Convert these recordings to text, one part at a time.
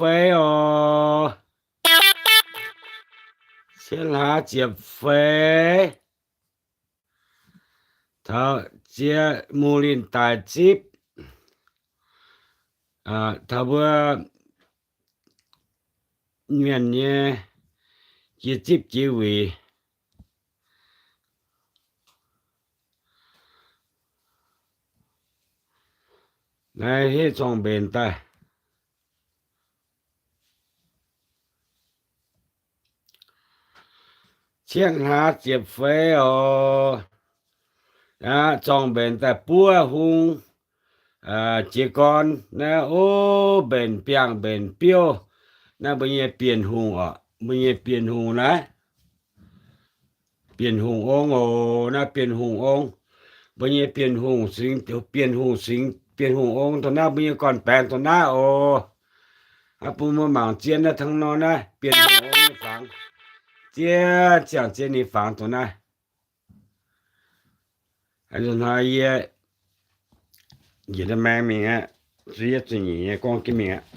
feix oc. Cien hlaax ziepc feix. Taux ziex mungz linh daic zipv, taux mbuo mienh nyei jiex zipv jiex wuic. Naaiv hitv zorng-mbenc daaih. Cien hlaax ziepc feix oc. Aqv, zorng-mbenc daaih buov hung jiez gorn naaiv, o, mbenc biangh mbenc biouv. Naaiv mbuo nyei Bienh Hungh oc, mbuo nyei Bienh Hungh naaiv. Bienh Hungh ong oc, naaiv Bienh Hungh ong. Mbuo nyei Bienh Hungh singx, Bienh Hungh singx, Bienh Hungh ong dongh naaiv, mbuo nyei gorn-baengx dongh naaiv oc. Aqv, bun mbuo mangc zien naaiv tengx nor naaiv Bienh Hungh ong nyei fangx. Zien ziangh zien ninh fangx dongh naaiv. Hnoi yie njiec maeng mingh aqv, zuov yietv zuqc nyic nyei gorngv jienv mingh aqv.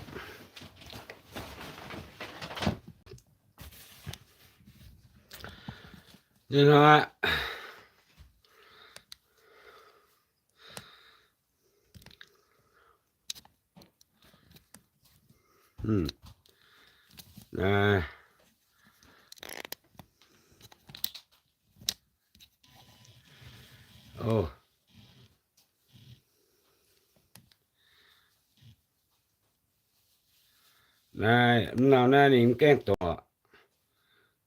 Naaiv, mv nor naaiv ninh mv gaengh doqc.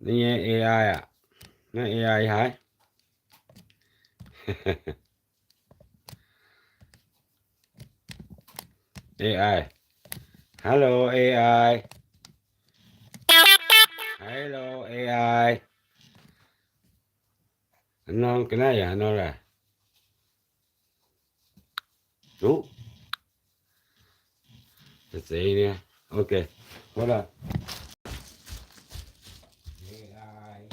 Naaiv nyei A I aqv. Naaiv A I haaix? A I. Hello, A I. Hello, A I. Nor ga'naaiv yaac nor laaix. Duqv. Zeiz nyei. Ok. Hold on. A I. A I.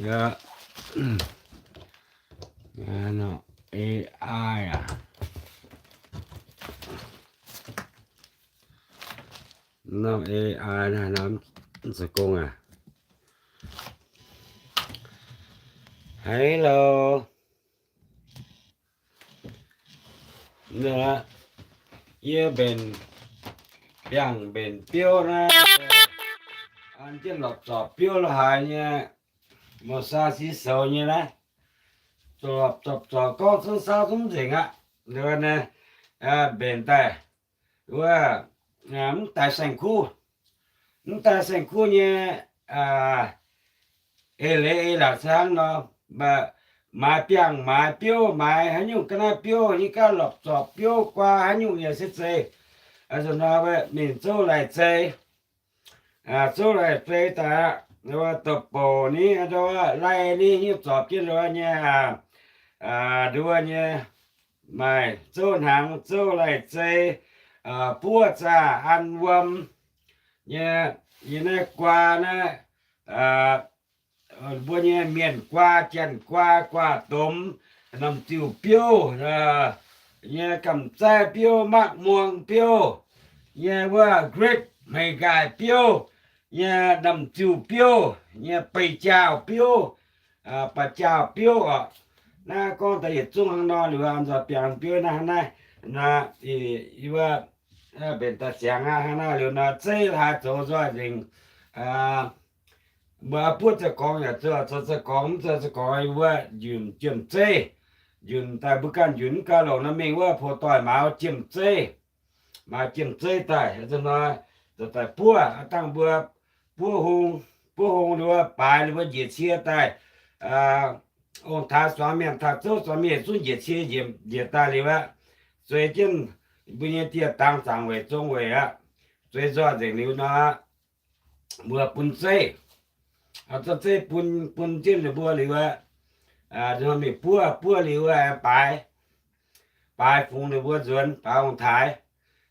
Yaac, A I aac. Norm A I naaiv, norm zoux gong aac. Hello. Yie mbenc biangh mbenc biouv naaiv, an jienv lopc zorpc biouv lo haaix nyei, mouc saa si soux nyei naaiv, zorpc zorpc zorc gorngv zungv saauv zungv nzengc aqv. Mbenc daaih wuov, mv daaih saeng-kuv, mv daaih saeng-kuv nyei, eix leiz eix laatc se hnangv nor, maaiz biangh maaiz biouv maaiz haaix nyungc ga'naaiv biouv nyei gaav lopc zorpc biouv guaa haaix nyungc yaac se zeiz. Nzunc hnoi mingh zouv laic zei, zouv laic zei daaih aqv, nduov bouc ni, nduov lai ni, hiuv zorpc jienv nduov nyei, nduov nyei, maaih zouv hnaangx zouv laic zei, buov zaah an wuom nyei, yie naaiv guaa naaiv, mbuo nyei mienh guaa, janx guaa, guaa domh, namh ziuh biouv nyei, gamh zaih biouv, makv muong biouv nyei, wuov grape hmeic nqaaic biouv nyei, namh ziuh biouv nyei, beiv jaauh biouv, baac jaauh biouv oc. Naaiv gorngv daaih yietc zungv hnangv nor liuz, nzoih biangh biouv naaiv hnangv naaiv, wuov, mbenc daaih ziangx aqv. Hnangv naaiv liuz nor, zeiv haaix zoux nzoih nzengc, mbuo buov ziouc gorngv yaac zoux, zoux ziouc gorngv, mv zoux ziouc gorngv wuov njunc jiem zeiv. Njunc daaih mbuo ganh njunc mv gauh longc nor, mingh wuov pou doic maaiz jiem zeiv, maaiz jiem zeiv daaih, nzoih daaih buov, dangh mbuo buov hung, buov hung wuov baaix wuov njiec cie daaih, ong-taaix zuangx mienh, taaix zouv zuangx mienh zungv njiec cie njiec daaih liuz aqv, zueiz jienv mbuo nyei dieh dangx zaangc weic zong weic aqv, zueiz nzoih nzengc liuz nor, mbuo bun zeiv, zorqv zeiv bun, bun jienv ninh mbuo liuz aqv, mingh buov, buov liuz baaix, baaix fungx ninh mbuo nzuonx, baaix ong-taaix,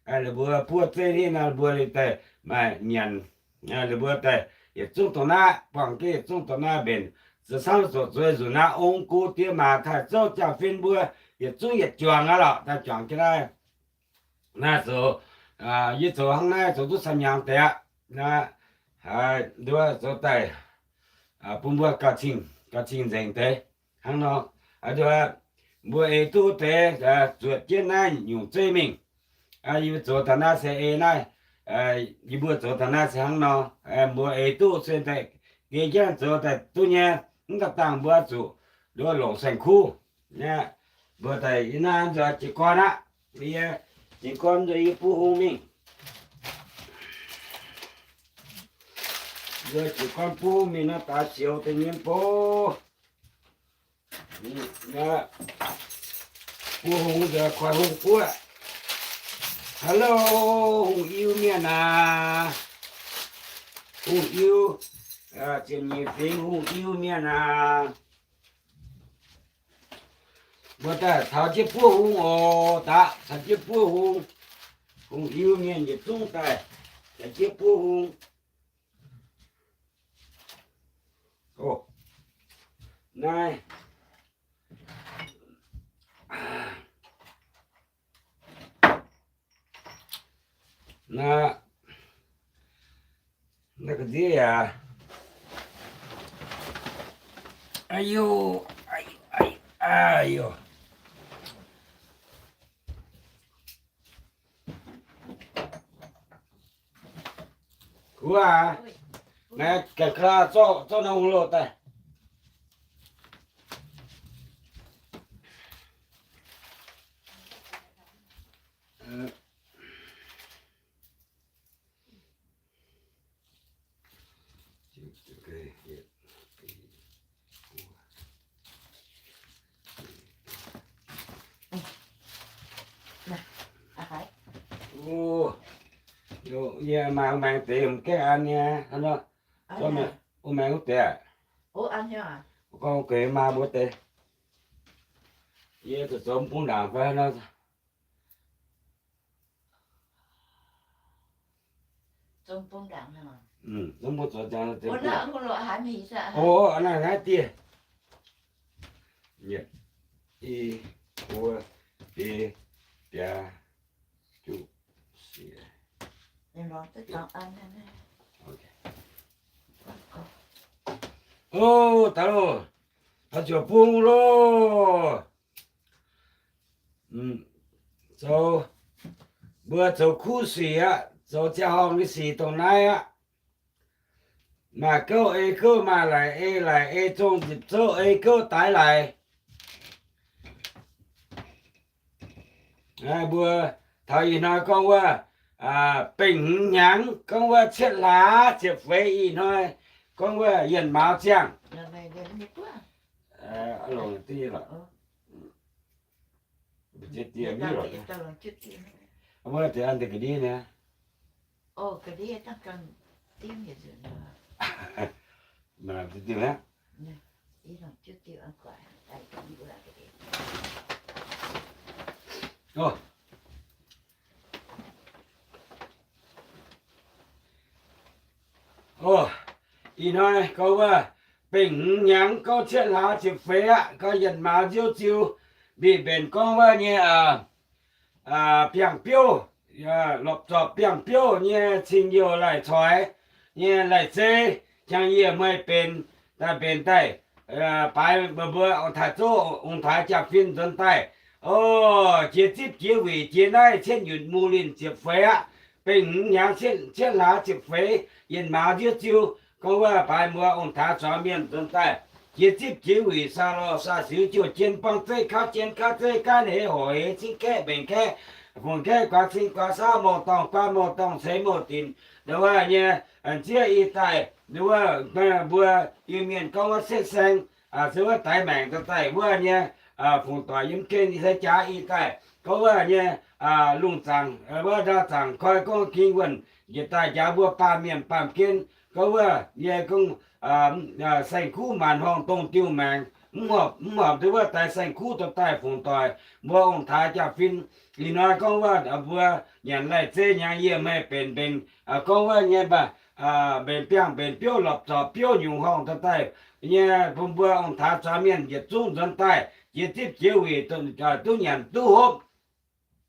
Ninh mbuo buov zeiv hingv naaiv, ninh mbuo daaih maaih nyanc, ninh mbuo daaih yietc zungv dongh naaiv, buangh jienv yietc zungv dongh naaiv mbenc. Zuqc camv zoqc zueiz nzunc naaiv, ong-gux diex maac taaih zouv jaa-fin mbuo yietc zungv yietc juangc aqv lorqc, daaih juangc jienv naaiv. Naaiv zoux, yie zoux hnangv naaiv zoux duqv camv hnyangx deix aqv. Naaiv, nduov zoux daaih bun mbuo gauh cing, gauh cing-nzengc deix hnangv nor. Nduov, mbuo eix duqv deix zuotc jienv naaiv nyungc zeiv mingh. Yie mbuo zoux taux naaiv se ei naaiv, yie mbuo zoux taux naaiv se hnangv nor. Mbuo eix duqv se daaih geh jienv zoux daaih duqv nyei, mv daaih dangh mbuo zuqc nduov longc saeng-kuv. Mbuo daaih yie naaiv nzuonx jiez gorn aqv. Yie jiez gorn nzuonx yie buov hung mingh. Nzuonx jiez gorn buov hung mingh nor, daaix sioux deix nyei bou. Buov hung nzuonx koi hung buov. Hello, hungh iu mienh aac. Hungh iu, ziepc nyeic fingx hungh iu mienh aac. Mbuo daaih taux jienv buov hung oc. Daaih taux jienv buov hung. Hungh iu mienh yietc zungv daaih taux jienv buov hung. Naaiv, naaiv, naaiv ga'ndiev yaac, aa, aa, kuv aac, naaiv gaengh klar zorqv, zorqv naaiv hung loz daaih. Yie maaih maengx deix mv gaengh an nyei, wuov maengx wuov deix, gorngv gueix maa mbuo deix. Yie zuqc zoux mv bung ndaangc fai nor. Mv bung zoux, o, naaiv dieh. I, buo, biei, biaa, juqv, sie. O, daaih loh, taux ziouc bung loh. Zoux, mbuo zoux kuv sic aqv, zoux ziangh horngh nyei sic dongh naaiv aqv. Maaih gouv ei gouv, maaih laic ei laic, ei zong nzipc zouv ei gouv daix laic. Mbuo taux ih hnoi gorngv wuov, bengh hmz hnyangx, gorngv wuov cietv hlaax ziepc feix ih hnoi, gorngv wuov yienh mauz ziangh. Ih hnoi gorngv wuov bengh hmz hnyangx, gorngv cietv hlaax ziepc feix aqv, gorngv yienh maaz nziouv ziu, mbic mbenc gorngv wuov nyei biangh biouv, lopc zorpc biangh biouv nyei cing-youh laih coix nyei laih zei, jangx yie meih benx daaih, benx daaih, baaix meih mbuo ong-taaix zouv ong-taaix jaa-fin nzuonx daaih. O, jiex zipv jiex wuic jiex naaiv cietv nyutc mu linh ziepc feix aqv, bengh hmz hnyangx cietv hlaax ziepc feix, yienh maaz nziouv ziu, gorngv wuov baaix mbuo ong-taaix zuangx mienh nzuonx daaih, jiex zipv jiex wuic saa lorh saa siux jouh jien buangh zeiv kauv jien kauv zeiv gaanv heix horc heix cingv kaeqv mbenc kaeqv fungc kaeqv guaax cing guaax saauv mouc dorngh guaav mouc dorngh ceix mouc dinc, nduov wuov nyei, nziev i daaih, nduov wuov, mbuo Iu-Mienh gorngv wuov setv saeng, se wuov daix maengc nzuonx daaih wuov nyei, fungc doic yiem gen se jaax i daaih gorngv wuov nyei, lungh zaangc wuov ndau zaangc koi gorngv ging wuonh njiec daaih njaaux mbuo baamh mienh baamh gen, gorngv wuov nyei gorngv saeng-kuv maanc horngh dongh diuh maengc, Mv horpc, mv horpc duqv wuov daix saeng-kuv dorh daaih fungc doic mbuo ong-taaix jaa-fin. Ih hnoi gorngv wuov mbuo nyanc laih zeiv hnyangx yie meih benx mbenc, gorngv wuov nyei mbaah, mbenc biangh mbenc biouv lorpc zorpc biouv nyungc horngh dorh daaih nyei bun mbuo ong-taaix zuangx mienh yietc zungv nzuonx daaih jiex zipv jiex wuic duqv nyanc duqv hopv.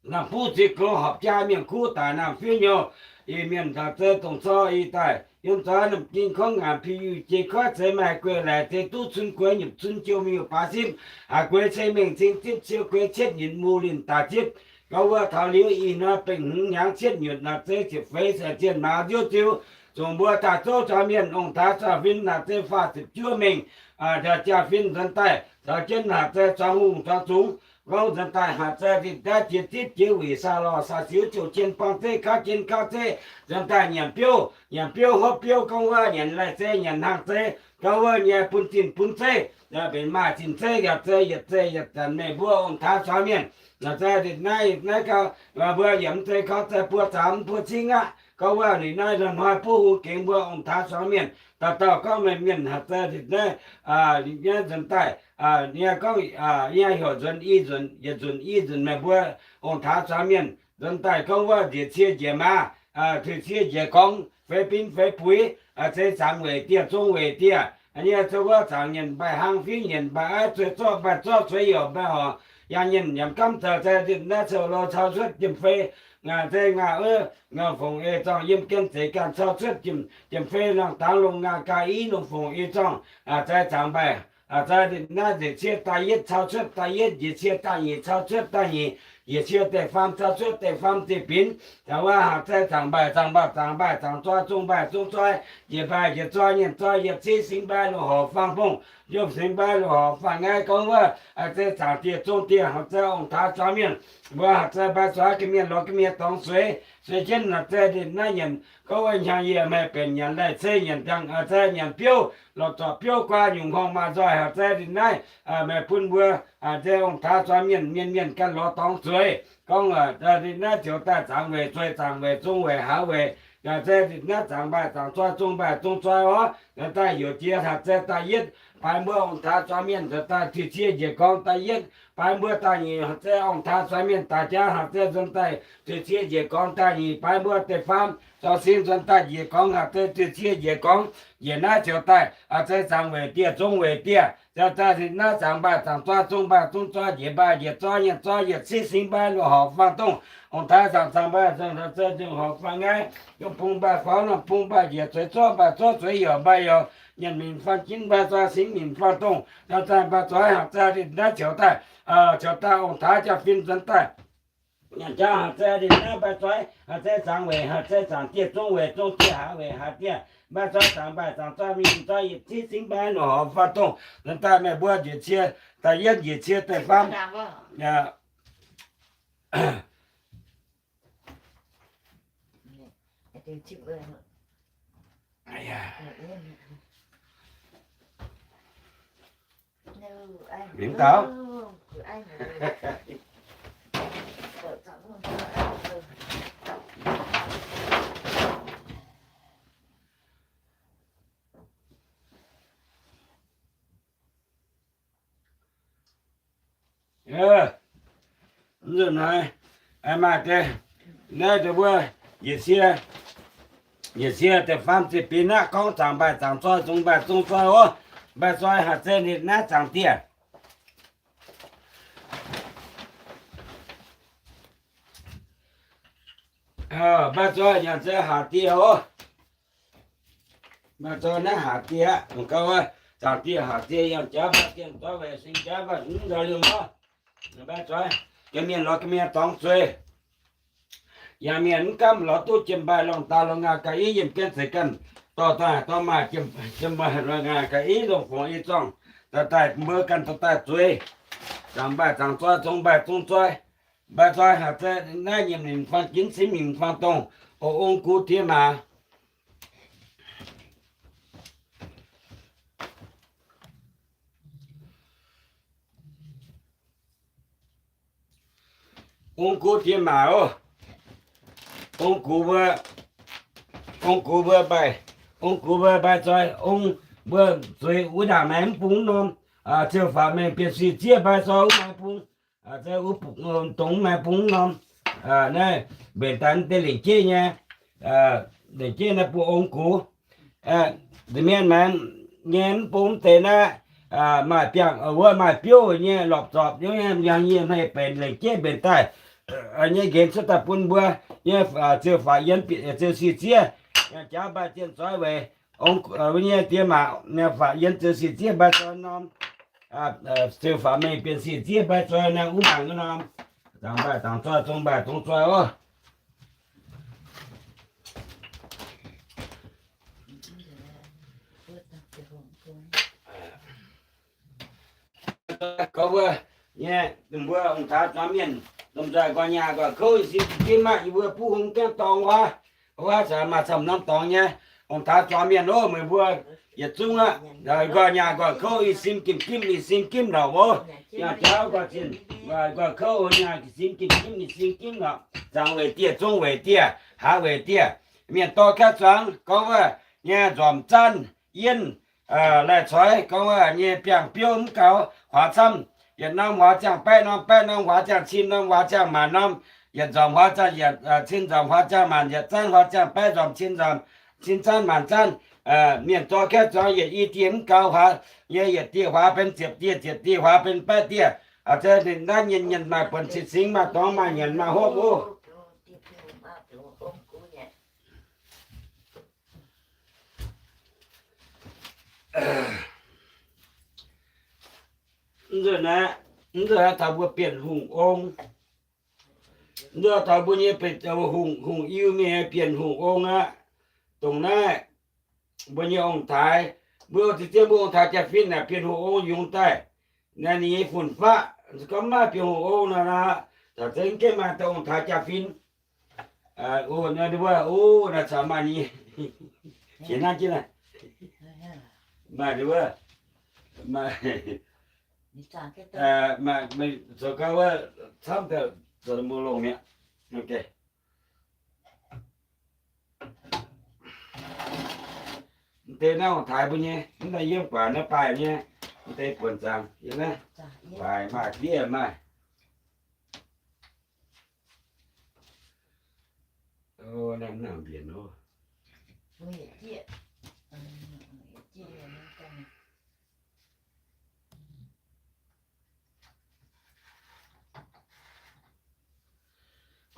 Naamh buv ziex goux horpc jaa mienh kuv daic naamh fiev nyouh. Ih mienh taux zei dongh cor ih daaih yiem zoih naamh ging gorngv ngaanc piu yuh jei koiv zeix maaih guei laaic zeix duqv cun gueix nyutc cun jiou miuc baaix zipv, haic gueix cei mengh cing zipv ciou gueix cietv nyutc mu linh daaih zipv. Gorngv wuov taux liuz ih hnoi bengh hmz hnyangx cietv nyutc naaic zei ziepc feix saeng zienh maaz nziouv ziux, zungh mbuo daaih zouv zuangx mienh ong-taaix zuangx fin naaic zei faah ziepc juov mengh, jaa-fin nzuonx daaih caux jienv naaic zei zuangx hungh zuangx zungx gorngv nzuonx daaih haaix zei ninh daav jiex zipv jiex wuic saa lorh saa siux ziouc jien buang zeiv kauv jien kauv zeiv nzuonx daaih nyanc biouv, nyanc biouv hopv biouv gorngv wuov nyanc laih zei nyanc hnaangx zei gorngv wuov nyei bun zinh bun zeiv, benx maaih zinh zeiv yaac zei yietc zei yietc zanc meih mbuo ong-taaix zuangx mienh. Naaic zei ninh naaiv naaiv gau, mbuo yaac mv zeiz gorngv zei buo zaamx mv buo cingv aqv. Gorngv wuov ninh naaiv hnoi buov hung gengx mbuo ong-taaix zuangx mienh. Dauh dauh gorngv meih mienh haaix zei ninh naaiv, ninh naaiv nzuonx daaih, ninh gorngv, yie heuc nzuonx i nzunc, yietc nzunc i nzunc meih mbuo ong-taaix zuangx mienh nzuonx daaih gorngv wuov njiec cie njiec maaz, tuix cie njiec gorngv feix bin feix buix, zei zaangc weic dieh zong weic dieh, nyei zuov wuov zaangc nyienc mbaih hnangv fingv nyienc mbaih aiv zueiz zorqv mbaih zorqv zueiz youc mbaih horc, yangh nyienc yamc gamv zaux zei naaiv cou lo cau cuotv jiem fei, zei ngaah wuov, ngaah fongc ei zorngh yiem gen zeiz ganh cau cuotv jiem fei nangh dangx longc ngaah ga'ndiev longc fongc ei zorngh, zei zaangc mbaih, zei naaiv njiec cie da'yietv cau cuotv da'yietv, njiec cie da'nyeic cau cuotv da'nyeic, njiec cie da'faam cau cuotv da'faam zinh binc. Da'wuov haaix zei zaangc mbaih zaangc mbaih zaangc mbaih zaangc zoi zong mbaih zong zoi, njiec mbaih njiec zoi nyienc zoi yietc cingv singx mbaih loz-horc faang dongh, yopv singx mbaih loz-horc faang ngaih gorngv wuov, zei zaangc dieh zong dieh haaix zei ong-taaix zuangx mienh, mbuo haaix zei mbaih zuqc ga'mienh lorz ga'mienh dorngx zueiz, sueih jienv haaix zei ninh naaiv nyienc gorngv wuov hnyangx yie meih benx nyanc laih cei nyanc ndiangx, zei nyanc biouv lorz zorc biouv guaa nyungc horngh maaih nzoih haaix zei ninh naaiv, meih bun mbuo, zei ong-taaix zuangx mienh mienh mienh ganh lorz dorngx zueiz gorngv, ninh naaiv ziouc daaih zaangc weic zueiz zaangc weic zong weic haaix weic, zei ninh naaiv zaangc mbaih zaangc zoi zong mbaih zong zoi orv, daaih heuc jiex haaix zei da'yietv baaix mbuo ong-taaix zuangx mienh daaih tuix cie njiec gorngv da'yietv baaix mbuo da'nyeic haaix zei ong-taaix zuangx mienh daaih jaax haaix zei nzuonx daaih tuix cie njiec gorngv da'nyeic baaix mbuo da'faam zaux sin nzuonx daaih njiec gorngv haaix zei tuix cie njiec gorngv njiec naaiv ziouc daaih haaix zei zaangc weic dieh zong weic dieh, daaih naaiv zaangc mbaih zaangc zoi zong mbaih zong zoi njiec mbaih njiec zoi nyienc zoi yietc cingv singx mbaih loz-horc faang dongh, ong-taaix zaangc zaangc mbaih zaangc haaix zei zong horc faang ngaih, yungh bung mbaih faaux norm bung mbaih njiec zueiz zorqv mbaih zorqv zueiz youc mbaih youc, nyanc minc faang ginv mbaih zoi singx minc faang dongh, daaih mbaih zoi haaix zei ninh naaiv ziouc daaih, ziouc daaih ong-taaix jaa-fin nzuonx daaih nyanc jaax haaix zei ninh naaiv mbaih zoi haaix zei zaangc weic haaix zei zaangc dieh zong weic zong dieh haaix weic haaix dieh, mbaih zoi zaangc mbaih zaangc zoi mingh zoi yietc cingv singx mbaih loz-horc faang dongh, nzuonx daaih meih mbuo njiec cie da'yietv njiec cie da'faam Mingh daaih. Mv nzunc naaiv, maaih deix, naaiv deix mbuo, yietc cie, yietc cie da'faam ziepc binc aqv, gorngv zaangc mbaih zaangc zoi, zong mbaih zong zoi oc. Mbaih zoi haaix zei ninh naaiv zaangc dieh. Mbaih zoi nyanc zei haaix dieh oc. Mbaih zoi naaiv haaix dieh aqv, gauh wuov, zaangc dieh haaix dieh yangh jaax mbaih dieh zoi weic singx jaax mbaih mv nzauh liuz mv, mbaih zoi, ga'mienh lorz ga'mienh dorngx zueiz. Yangh mienh mv gamv lorz duqv jiem mbaih longc daaih longc ngaah ga'ndiev yiem jienv zeiz ganh dorh daaih dorh maaih jiem mbaih longc ngaah ga'ndiev longc fongc ei zorngh daaih daaih mbuo ganh dorh daaih zueiz. Zaangc mbaih zaangc zoi, zong mbaih zong zoi. Mbaih zoi haaix zei naaiv nyiemc ninh faang ginv cingv mingh faang dongh, o ong gux diex maac. Ong gux diex maac oc. Ong gux mbuo, ong gux mbuo mbaih, ong gux mbuo mbaih zoi, ong mbuo zueiz wuov ndaangc naaiv mv bung norm. ziouc faatv mengh Bienh Sih Zieqv mbai zoi wuov maengx bung, dongh wuov maengx bung norm, naaiv mbenc daaih deix lengc jeiv nyei, lengc jeiv naaiv bung ong gux. Mienh maengx nyei mv bung mv deix naaiv, maaih biangh wuov maaih biouv nyei lorpc zorpc nyei, yie hmei benx lengc jeiv mbenc daaih. Nyei nqenx cuotv daaih bun mbuo nyei, ziouc faatv yien, ziouc Sih Zieqv, jaav mbai zienh zoih weic, nyei diex maac, faatv yien ziouc Sih Zieqv mbai zoi norm, ziouc faatv mengh Bienh Sih Zieqv mbai zoi naaiv wuov maengx norm, dangx mbai dangx zoi, zong mbai zong zoi oc. Gorngv wuov nyei, mbuo ong-taaix zuangx mienh lomh nzoih nqoi nyaah nqoi kouv, i sin jiex maaih yie mbuo buv hung gaengh dorngx wuov, wuov maaih camv norm dorngx nyei. Ong-taaix zuangx mienh oc, meih mbuo yietc zungv aqv, nqoi nyaah nqoi kouv, i sin gimv gimv, i sin gimv norqc oc. Nyaah jauv nqoi zinh, nqoi kouv nyaah, i sin gimv gimv, i sin gimv norqc. Zaangc weic dieh, zong weic dieh, haaix weic dieh, mienh dorh jaav zuangx gorngv wuov nyei nzormc zanv, yienv, laih coix gorngv wuov nyei biangh biouv mv gaux, huaax camv, yietc norm huaax ziangh baeqv norm, baeqv norm huaax ziangh cin norm, huaax ziangh maanc norm, yietc nzormc huaax ziangh, yietc cin nzormc huaax ziangh maanc, yietc zanv huaax ziangh baeqv nzormc cin nzormc, cin zanv maanc zanv, mienh dorh jaav zuangx yietc i dieh mv gaux huaax, nyei yietc dieh huaax benx ziepc dieh, ziepc dieh huaax benx baeqv dieh. Naaiv nyienh nyienh maaih buonc cin singx, maaih dorngx maaih nyanc maaih hopv oc. Mv nzunc naaiv, mv nzunc naaiv taux mbuo Bienh Hungh ong. Mv nzunc taux mbuo nyei hungh, hungh Iu-Mienh Bienh Hungh ong aqv. Dongh naaiv mbuo nyei ong-taaix, mbuo za'gengh mbuo ong-taaix jaa-fin naaic Bienh Hungh ong yungz daaih. Naaiv ninh nyei fun-faqv, gorngv maaih Bienh Hungh ong nor, za'gengh maaih deix ong-taaix jaa-fin. O, naaiv wuov, o, naaiv caux maaih ninh, qiex naaiv jienv naaiv, maaih ninh wuov, maaih, maaih, zoux gau wuov, camv daaih zoux mbuo longx mi'aqv. Mv deix naaiv ong-taaix mbuo nyei, mv deix yiem guaax naaiv baaih nyei, mv deix buonc zaangc yiem naaiv, baaix maaih diev maaih. Naaiv nangc mbienc oc.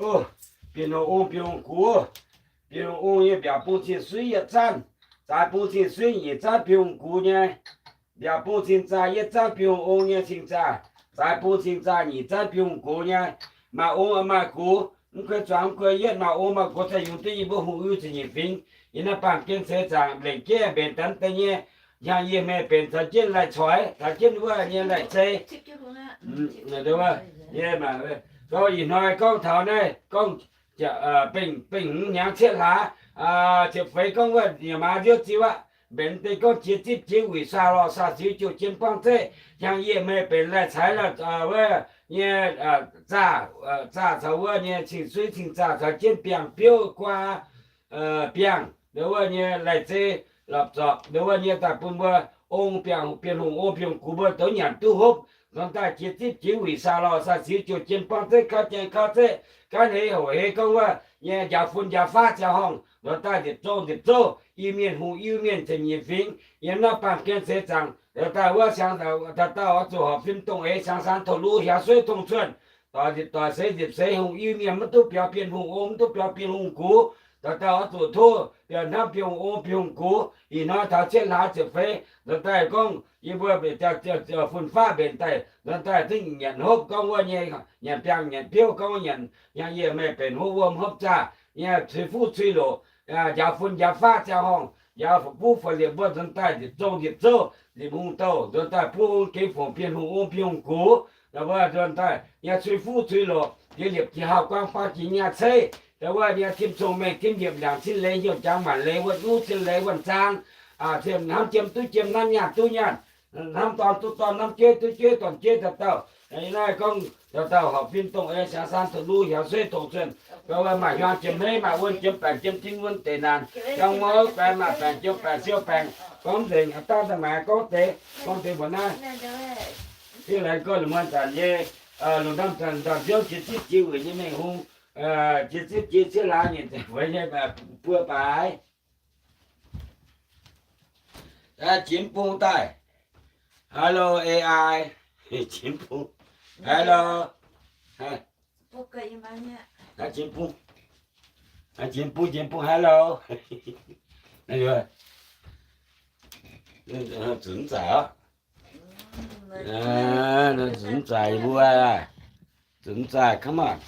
O, Bienh Hungh ong, Bienh Hungh gux. Bienh Hungh ong nyei mbiaauc bung cing suiv yietc zanv, zaaix bung cing suiv nyic zanv Bienh Hungh gux nyei. Mbiaauc bung cing zaah yietv zanv Bienh Hungh ong nyei cing zaah, zaaix bung cing zaah nyic zanv Bienh Hungh gux nyei. Maaih ong maaih gux, mv kuei zuangx mv kuei yietv, maaih ong maaih gux, za'gengh yungz duqv yie mbuo hungh Iu-Mienh fingx. Yiem naaiv baamh gen seix zaangc lengc jeiv mbenc daaih deix nyei, hnyangx yie hmei benx caux jienv laih coix, caux jienv wuov nyei laih zei. Gorngv ih hnoi gorngv taux naaiv gorngv bengh, bengh hmz hnyangx cietv hlaax ziepc feix gorngv wuov nyiemc maaz nziouv ziux aqv. Mbenc deix gorngv jiex zipv jiex wuic saah lorh saah siux jouh jien buangv zeiv, hnyangx yie hmei benx laih ceix lorh wuov nyei zaah, zaah caux wuov nyei cing suiv cing zaah caux jienv biangh biouv guaa biangh, ndo wuov nyei laih zei lorpc zorpc, ndo wuov nyei daaih bun mbuo ong biangh, Bienh Hungh ong Bienh Hungh gux mbuo douz nyanc duqv hopv, nzuonx daaih jiex zipv jiex wuic saah lorh saah siux jouh jien buangv zeiv kauv jien kauv zeiv, gaav hneiv hoc hei gorngv wuov nyei njaaux fun njaaux faav ziangh horngh, nzuonx daaih nzipc zouv nzipc zouv, Iu-Mienh hungh Iu-Mienh cin nyeic fingx, yiem naaiv baamh gen seix zaangc, nzuonx daaih wuov siang, dauh dauh oix zuqc horpc fim dongh eix siang saan tong luv hiaaux sueiv tong cuonh, doic nzipc doic seix nzipc seix hungh Iu-Mienh maiv duqv biaux Bienh Hungh ong, mv duqv biaux Bienh Hungh gux, dauh dauh oix zuqc tov biaux hnamv Bienh Hungh ong Bienh Hungh gux. Ih hnoi taux cietv hlaax ziepc feix nzuonx daaih gorngv yie mbuo fun-faqv mbenc daaih nzuonx daaih zungv nyanc hopv gorngv wuov nyei, nyanc biangh nyanc biouv gorngv wuov nyanc, yie hmei benx hopv wuom hopv zaah, yie cui fuqv cui loqc, njaaux fun njaaux faqv ziangh horngh, njaaux fuqv fuqv liepc mbuo nzuonx daaih nzipc zouv nzipc zouv, nzipc hungh douh nzuonx daaih buov ong gengx fongc Bienh Hungh ong Bienh Hungh gux. Wuov nzuonx daaih yie cui fuqv cui loqc, jiex liepc jiex hauh guaang faang jiex nyaah ceiv, wuov nyei tim cong-mengh tim liepc ndiangx cin leiz hnyouv jangx maanc leiz wuonh uv cin leiz wuonh zaang, hnamv jiem duqv jiem, hnamv nyaanh duqv nyaanh, hnamv dorn duqv dorn, hnamv jeiv duqv jeiv, dorn jeiv dauh dauh. Naaiv gorngv dauh dauh horpc fim dongh eix siang saan tong luv hiaaux sueiv tong cuonh, maaih hiuang jiem hmeiv, maaih wuonh jiem baengc, jiem tin wuonh deic naanc, jangx muoz baengc, maaih baengc jiem baengc siou baengc, Gorngv nzengc, dangh daaih maaiz gorngv deix, gorngv deix mbuox naaiv. Ih laengz gorngv lungh muonz zanc nyei, lungh ndorm zanc ndorm nziouv jiex zipv jiex wuic nyei mengh hung, jiex zipv jiex ciev hlaax nyei, buo baaix. Jiex mv bung daaih. Hello A I. Jiex mv bung. Hello. Jiex mv bung, jiex mv bung, hello. Zunc zaic oc. Zunc zaic mbuo. Zunc zaic, come on.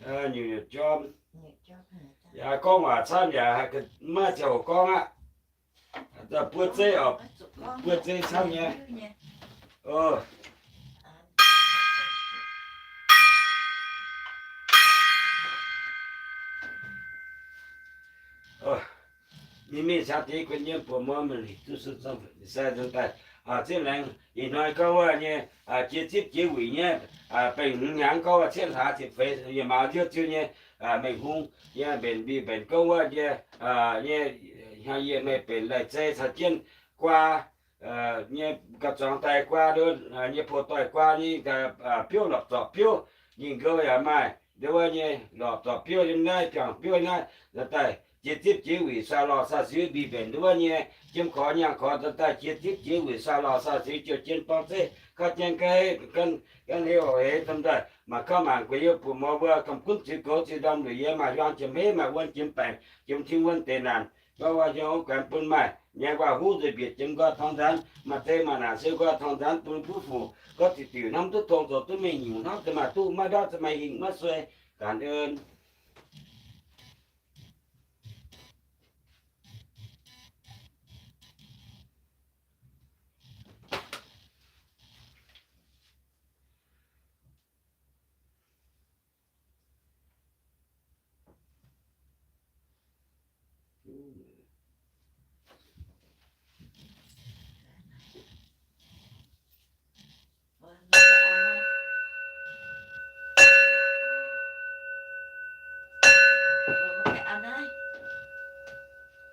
Nyungc nyungc jorm. Yaac gorngv waac camv yaac maiv ziangh hoc gorngv aqv. Buo zeiv oc, buo zeiv camv nyei. Mingh mingh caux deix guon yiem buoz muoz mingh lic duqv sun zong sai nzong daaih. Zipv laengz ih hnoi gorngv wuov nyei, jiex zipv jiex wuic nyei, bengh hmz hnyangx gorngv wuov cietv hlaax ziepc feix yietc maaz nziouv ziouv nyei, mengh hung nyei mbenc mbic mbenc gorngv wuov nyei, nyei hnyangx yie meih benx lai-zei caux jienv guaa nyei gauh zuangx daaih guaa, nyei pou doic guaa nyei biouv lorqc zorpc biouv, nyei nqou yaac maaih nduov wuov nyei lorqc zorpc biouv yiem naaiv, biangh biouv naaiv, nzuonx daaih jiex zipv jiex wuic saa lorh saa siux mbic mbenc nduov wuov nyei, jiem korx nyaangh korx nzuonx daaih jiex zipv jiex wuic saa lorh saa siux jouh jien borng zeiv kauv jienv ga'heiv, gan hei oc hei domh daaih mangc gauh mangc gueix yiem buoz muoz mbuo gomh gunv ziux goux ziux ndorm luic yie maaih hiuang jiem heiv maaih wuon jiem baengc jiem tim wuon deix naanc, gorngv wuov hiuang wuov guaix bun maaih nyei waac-huv nzuih mbietc jiem nqoi torngx nzaanx, maaih zei maaih naanc siou nqoi torngx nzaanx bun buv fuc gorngv ziqc diuc hnamv duqv tong zoux duqv mengh nyungc hnamv deix maaih duqv maiv ndortv za'maih hingh maiv suei.感恩.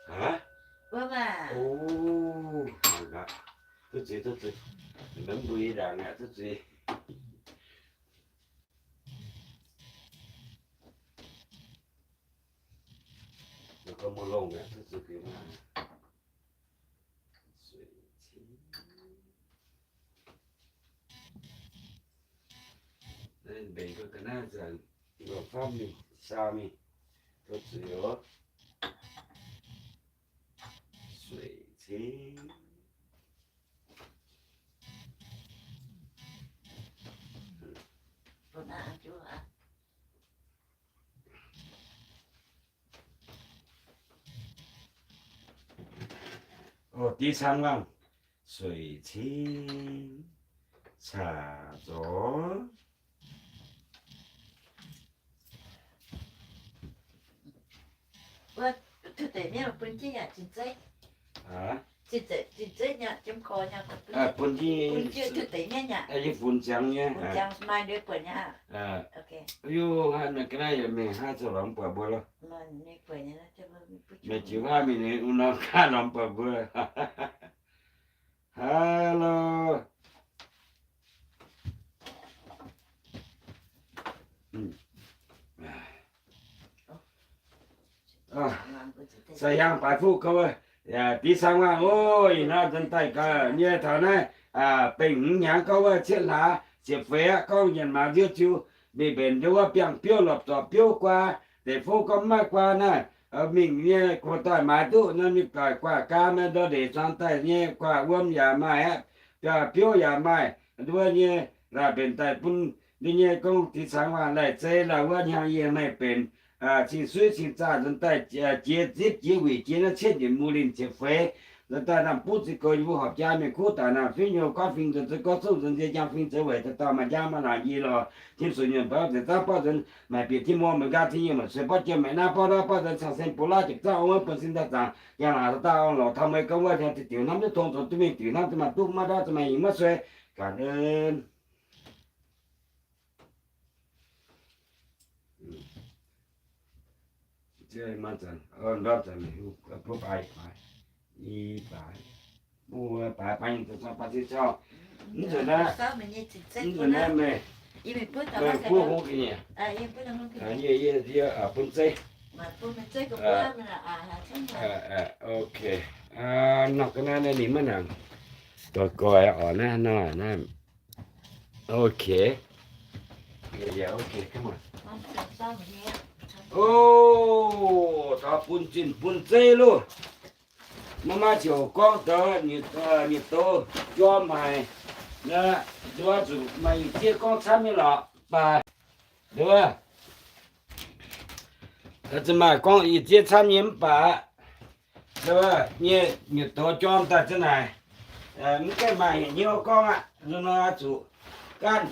Haaix? Duqv zuiz, duqv zuiz. Mv mbui ndaangc aqv, duqv zuiz. Gorngv mv longh aqv, duqv zuiz. Mbenc ga'naaiv zanc, faamv mingh, saau mingh, duqv zuiz oc. Sueic cing. Div cang wangh, sueic cing, caax zorc. Bun jienv, yie funx ziangx nyei. Yie haiz naaiv ga'naaiv yaac mingh haaix zoux lorz mv buatc mbuo lo. Meih jiu haav mingh ninh wuov norm gaav lorz mv buatc mbuo. Hello. Sai hiaang baaix fuqv gorngv, div cang wangh oc. Ih hnoi nzuonx daaih gaax nyei taux naaiv, bengh hmz hnyangx gorngv wuov cietv hlaax ziepc feix aqv, gorngv nyanc maaz nziouv ziux mbic mbenc nduov wuov biangh biouv lorpc zorpc biouv guaa, deic fouv gorngv mv maaih guaa naaiv, mingh nyei gu'nguaaz-doic maaiz duqv norm nyei doic guaax gaa, maaih ndor ndeic zuangx daaih nyei guaax wuom yaac maaih aqv, biouv yaac maaih nduov nyei, laaix mbenc daaih bun ninh nyei gong dic cangx waac laih zei laaix wuov hnyangx yie meih benx cing suiv cing zaah nzuonx daaih jiex zipv jiex wuic jiex naaiv cietv njiec mu linh ziepc feix, Nzuonx daaih naamh buv ziqc goux yie mbuo horpc jaa mienh kuv daaih naamh fingx hnyouv gorngv fingx nzuonx zeix gorngv zungv nzuonx nzie jang fingx zoux weic daaih dauh maaih njang maaih naanc i lorz tim sux nyuonh mbaav nzengc zangv bauv nzuonx maaic bieqc tim mor meih nqaang tim nyuonh maaic sueih bauv jiem maaic naaiv bauv ndorv bauv nzuonx cang sen bun laav jiepc zangv ong wuov bun sin daaih zaangc yangh laangc daaih ong lorqc taux meih gorngv wuov tengx zinh diuc hnamv duqv tong zoux duqv mingh diuc hnamv duqv maaih duqv maiv ndorv zuqc maaih nyingc maiv suei. Ganh en. Mv nzunc naaiv, mv nzunc naaiv meih, meih buov hungh ga'nyiec, yie bun zeiv. Ok. Nor ga'naaiv naaiv ninh maiv nangc, goix goix orqc naaiv nor naaiv. Ok. O, taux bun zinh bun zeiv loh. Maiv maaih ziouc gorngv deix nyei douz jorm haic. Nduov zuqc maaih i zieqv gorngv camv nyei lorqc, mv baac nduov zuqc maaih gorngv i zieqv camv nyei mv baac nduov nyei nyutc douz jorm daaih za'naaic, mv gaengh maaih hnyouv gorngv aqv. Nor zuqc gaanv,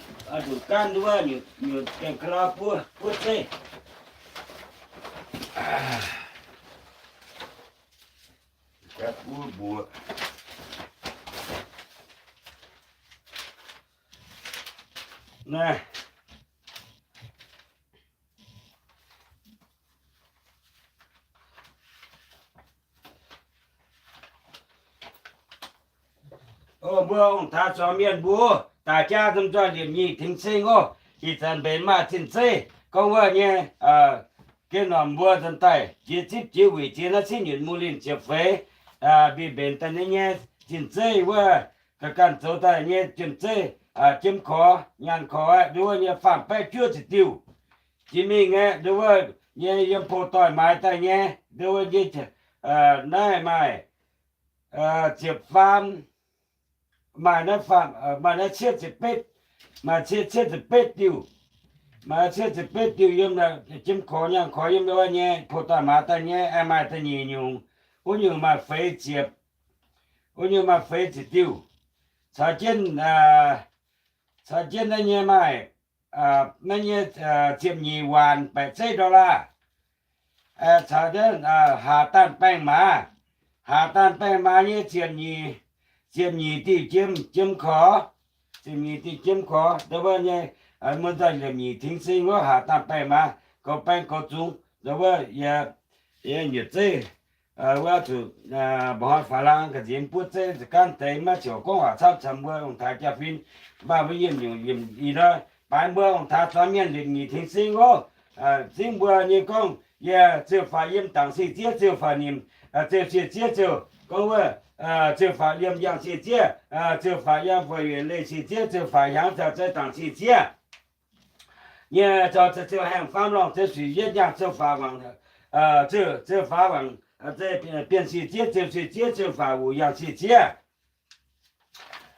zuqc gaanv nduov nyutc gaengh ka'lauv buov, buov zeiv. Naaiv. O mbuo ong-taaix zuangx mienh mbuo, daaih jaa zom nzoih liepc nyic tengx cing oc. Ih zanc mbenc maaih zinh zeiv gorngv wuov nyei, gen norm mbuo nzuonx daaih jiex zipv jiex wuic jiex naaiv cingv nyutc mbuo linh ziepc feix, mbi mbenc daaih nyei nyei zinh zeiv wuov, ga'ganh zoux daaih nyei jiem zeiv, jiem korx nyaanh korx aqv, nduov nyei faam baeqv juov ziepc diuh. Jiex mingh aeqv, nduov nyei yiem pou doic maaiz daaih nyei, nduov nyei naaiv maaih ziepc faam, maaih naaiv faam, maaih naaiv cietv ziepc betv, maaih cietv, cietv ziepc betv diuh, maaih cietv ziepc betv diuh yiem jiem korx nyaanh korx yiem nduov nyei pou doic maaiz daaih nyei, maaih da'nyeic nyungc, wuov nyungc maaih feix ziepc, wuov nyungc maaih feix ziepc diuh. Caux jienv, caux jienv naaiv nyei maaih, naaiv nyei ziepc nyeic waanc baeqc zeiv dollar. Caux jienv haaz daanh baengh maaz, haaz daanh baengh maaz nyei ziepc nyeic, ziepc nyeic diuh jiem, jiem korx, ziepc nyeic diuh jiem korx, nduov wuov nyei, muoz-doic liepc nyic tengx cing wuov haaz daanh baengh maaz, goux baeng goux zungx, nduov wuov yie, yie nyutc zeiv wuov zuqc mba'hnoi faaux laang ga'nziex buov zeiv za'gangv deix maiv ziouc gorngv waac camv camv mbuo ong-taaix jaa-fin, mv baac mbuo yiem nyungc yiem ih ndoi, baaix mbuo ong-taaix zuangx mienh liepc nyic tengx cing oc. Cingv mbuo nyei gorngv, yie ziouc faaux yiem dangc sin zieqv ziouc faaux nimc, ziouc sin zieqv ziouc gorngv wuov, ziouc faaux yiem yangh sin zieqv, ziouc faaux yangh fu'jueiv leih sin zieqv ziouc faaux hiaangx caux zei dangc sin zieqv nyei, caux ziouc haengh faam lorngh ziouc suic yietv yangh ziouc faaux wangc, ziouc faaux wangc, bienh sin zieqv ziouc sin zieqv ziouc faaux wuc yangh sin zieqv.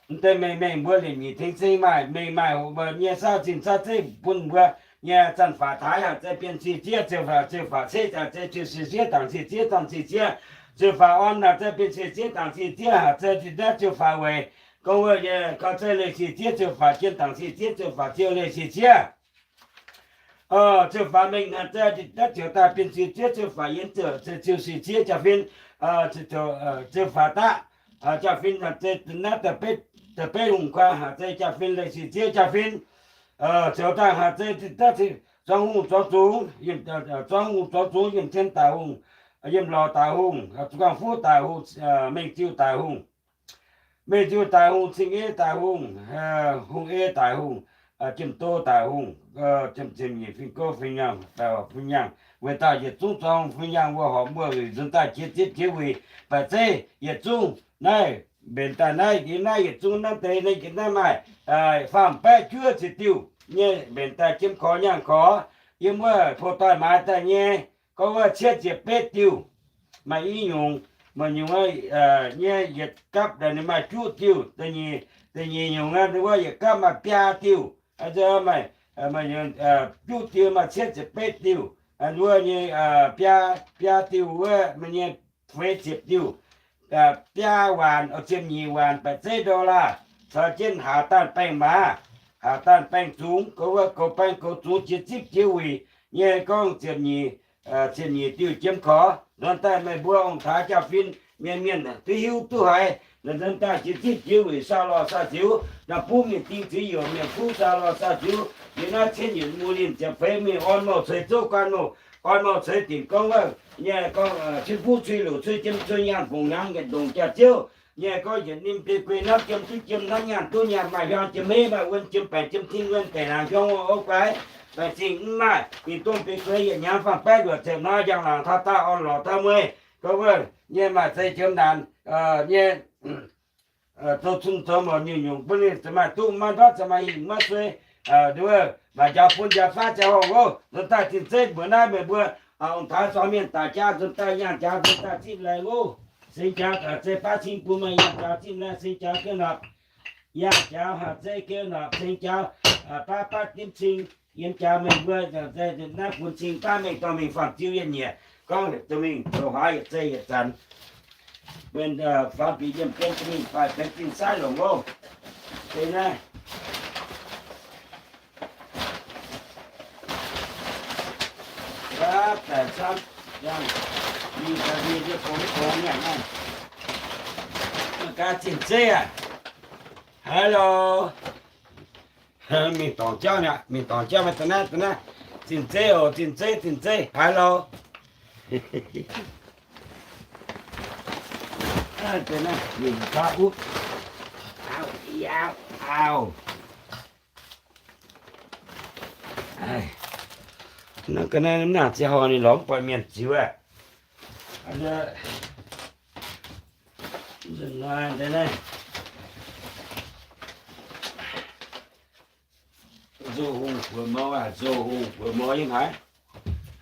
Mv deix mengh mengh mbuo liepc nyic tengx cing maaih mengh maaih hoc mbuo nyei saauv zinh saauv zeiv bun mbuo nyei zanc faaux taaix haac zei bienh sin zieqv ziouc faaux, ziouc faaux ceiv haac zei ziouc sin zieqv dangc sin zieqv zanc sin zieqv, ziouc faaux orn haac zei bienh sin zieqv dangc sin zieqv haac zei zinh naaiv ziouc faaux weic gorngv wuov nyei kaux zei leih sin zieqv ziouc faaux jien dangc sin zieqv ziouc faaux ziouc leih sin zieqv. Ziouc faaux mengh haac zei daav ziouc daaih bienh sin zieqv ziouc faaux yienz ziouc, ziouc sin zieqv jaa-fin, ziouc faaux daqv jaa-fin haac zei naaiv da'betv hungh kuaang haac zei jaa-fin leih sin zieqv jaa-fin, ziouc daaih haac zei daav zuangx hungh zuangx zungx, zuangx hungh zuangx zungx, yiem cien daic hungh, yiem lorz daic hungh, zuqc guangc fuqv daic hungh, mengh ziuh daic hungh, mengh ziuh daic hungh, cing ei daic hungh, hungh ei daic hungh, jiem do daic hungh, ziepc nyeic fingx gouv fingx nyaanh, fingx nyaanh, weic dauh yietc zungv zuangx fingx nyaanh wuov horpc wuov nzuonx daaih jiex zipv jiex wuic baeqc zeiv yietc zungv naaiv mbenc daaih naaiv, yiem naaiv yietc zungv naaiv deix naaiv, yiem naaiv maaih faam baeqv juov ziepc diuh nyei mbenc daaih jiem korx nyaanh korx, yiem wuov pou doic maaiz daaih nyei gorngv wuov cietv ziepc betv diuh. Maaih i nyungc, maaih nyungc nyei yietc gapv ninh maaih juqv diuh, da'nyeic nyungc wuov yietc gapv maaih biaa diuh, maaih juqv diuh maaih cietv ziepc betv diuh, wuov nyei biaa, biaa diuh wuov maaih nyei feix ziepc diuh. biaa waanc, ziepc nyeic waanc baeqc zeiv dollar, caux jienv haaz daanh baengh maaz, haaz daanh baengh zungx, goux wuov goux baeng goux zungx jiex zipv jiex wuic nyei gorngv ziepc nyeic, ziepc nyeic diuh jiem korx. Nzuonx daaih meih mbuo ong-taaix jaa-fin mienh mienh duqv hiuv duqv haiz, nzuonx daaih jiex zipv jiex wuic saa lorh saa ziux, naaiv butv mienh ding ziux youc mienh fuqv saa lorh saa ziux, yie naaiv cien yietc mbuo ninh ziepc feix mingh orn mouh ceix zouv guaan mouh, orn mouh ceix dinc gorngv wuov nyei gorngv cien fuqv cui luc cui jiem cui nyaanh fungc hnyangx yietc ndongc jaax-ziouv nyei gorngv yietc ninh biei guei hnamv jiem duqv jiem hnamv nyaanh duqv nyaanh maaih hiuang jiem meiv maaih wuon jiem baengc jiem cing wuon deic laangc hiuang wuov o guaix, baengc cing mv maaih mingh dongh biei guei yietc hnyangx faam baeqv luoqc ziepc hnoi njang laangc taux daaih orn lorqc taux mueiz, gorngv wuov nyei maaih zei jiem naanc nyei zoux cun zoux mouc nyungc-nyungc bun ninh ziouc maaih duqv maiv ndortv ziouc maaih hingh maiv suei, maaih njaaux bun njaaux faav ziangh hoc oc. Nzuonx daaih zinh zeiv mbuox naaiv meih mbuo ong-taaix zuangx mienh daic jaax nzuonx daaih nyaanh jaax nzuonx daaih zipv laengz oc. Seng jaax zeiv baav cing bun meih nyaanh jaax zipv laengz seng jaax gouv nopc, nyaanh jaax haaix zeiv gouv nopc seng jaax baav baav dimv cing yiem jaax meih mbuo naaiv funx cing baav mengh dorh mingh faam-ziu yienh nyieqc gorngv dorh mingh zoux huaav yietc zei yietc zanc. Mienh faam bieqc yiem bienv dorh mingh faix benx zingh saiv longc oc. Deix naaiv daaih camv, mingh daaih mingh yie gongx gongx nyanc naaiv. Mv gaax zinh zeiv aac. Hello. Mingh dorngc jauv mi'aqv, mingh dorngc jauv mi'aqv, da'naaiv, da'naaiv. Zinh zeiv oc, zinh zeiv, zinh zeiv, hello. Da'naaiv, mingh gauh wuov. Auv, auv, auv. Naaiv ga'naaiv mv nangc ziex horngh ninh lorz mv buatc mienh ziux aqv. Nzunc naaiv, nzunc naaiv, nzoh hungh buoz mouz aac, nzoh hungh buoz mouz nyei haaix?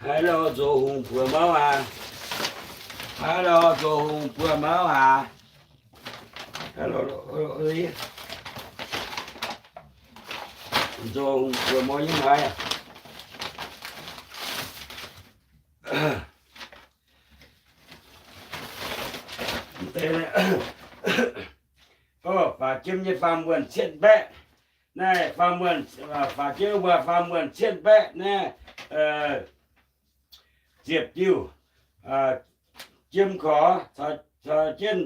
Hello, nzoh hungh buoz mouz aac. Hello, nzoh hungh buoz mouz aac. Nzoh hungh buoz mouz nyei haaix? Faaux jiem nyei faam wuonh cietv mbaeqv. Naaiv faam wuonh, faaux jiem wuov faam wuonh cietv mbaeqv naaiv, ziepc diuh jiem korx caux jienv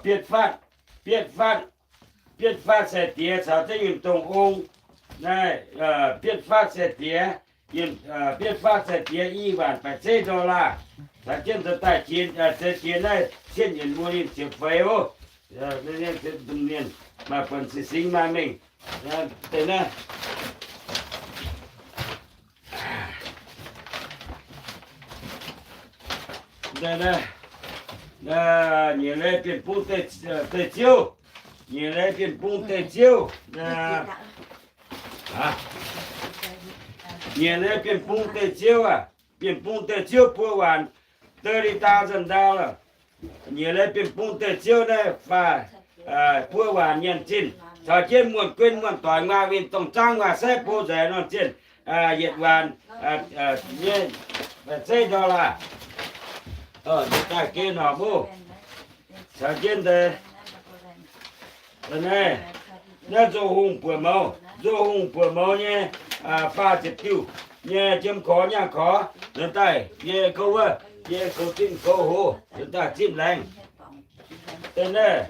bietv faatv, bietv faatv, bietv faatv sai-diex caux zengv yiem dongh ong. Naaiv bietv faatv sai-diex, bietv faatv sai-diex i waanc baeqc zeiv dollar. Caux jienv nzuonx daaih jiex, zeix jiex naaiv cien yietc mbuo ninh ziepc feix oc. Mienh maaih buonc singx singx maaih mengh. Deix naaiv nyiec leiz bienh bung deic-ziouv, nyiec leiz bienh bung deic-ziouv, nyiec leiz bienh bung deic-ziouv aac, bienh bung deic-ziouv buo waanc, thirty thousand dollar. Nyiec leiz bienh bung deic-ziouv naaiv faah buo waanc nyanc zinh, caux jienv muonh guon muonh doic nguaah winh dongh zaangv nguaah saeqv bo nzaeqc nor zinh, yietc waanc nyei baeqc zeiv dollar. Daaih geh norqc oc. Caux jienv deix naaiv, naaiv nzoh hungh buoz mouz, nzoh hungh buoz mouz nyei faah ziepc diuh nyei jiem korx nyaanh korx nzuonx daaih yie kouv wuov, yie kouv zinh kouv hoz nzuonx daaih zipv laengz. Deix naaiv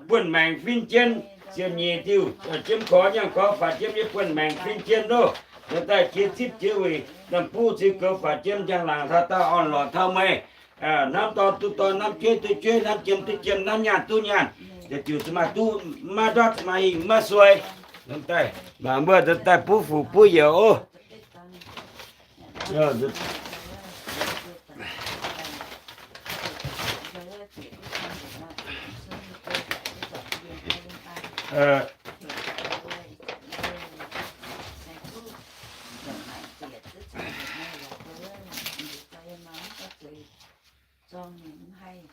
buonv-maengx fin-jien, ziepc nyeic diuh jiem korx nyaanh korx faaux jiem nyei buonv-maengx fin-jien loh. Nzuonx daaih jiex zipv jiex wuic, naamh buv ziux goux faaux jiem njang-laangc taux daauh orn-lorqc taux mueiz. Hnamv dorn duqv dorn, hnamv jueiv duqv jueiv, hnamv jiem duqv jiem, hnamv nyaanh duqv nyaanh. Yietc diuc zuqc maaih duqv, maiv ndortv zuqc maaih hingh maiv suei. Nzuonx daaih, mangc mbuo nzuonx daaih buv fuc buv youz oc.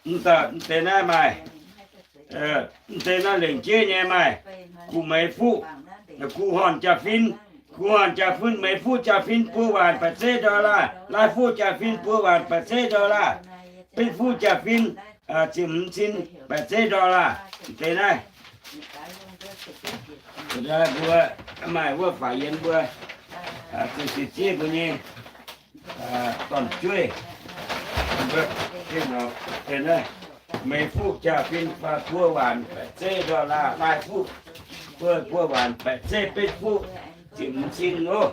Mv deix naaiv maaih, mv deix naaiv lengc jeiv nyei maaih, kuh meix fuqv, kuh horn jaa-fin, Gu'nguaaic jaax-fin, meih fuqv jaax-fin buo waanc baeqc zeiv dollar, laai fuqv jaax-fin buo waanc baeqc zeiv dollar, betv fuqv jaax-fin ziepc hmz cin baeqc zeiv dollar. Deix naaiv, mbuo maaih wuov faaux yiem mbuo, zuqc siev zieqv mbuo nyei dorn-jueiv. Meih fuqv jaax-fin buo waanc baeqc zeiv dollar, laai fuqv buo, buo waanc baeqc zeiv, betv fuqv ziepc hmz cin oc.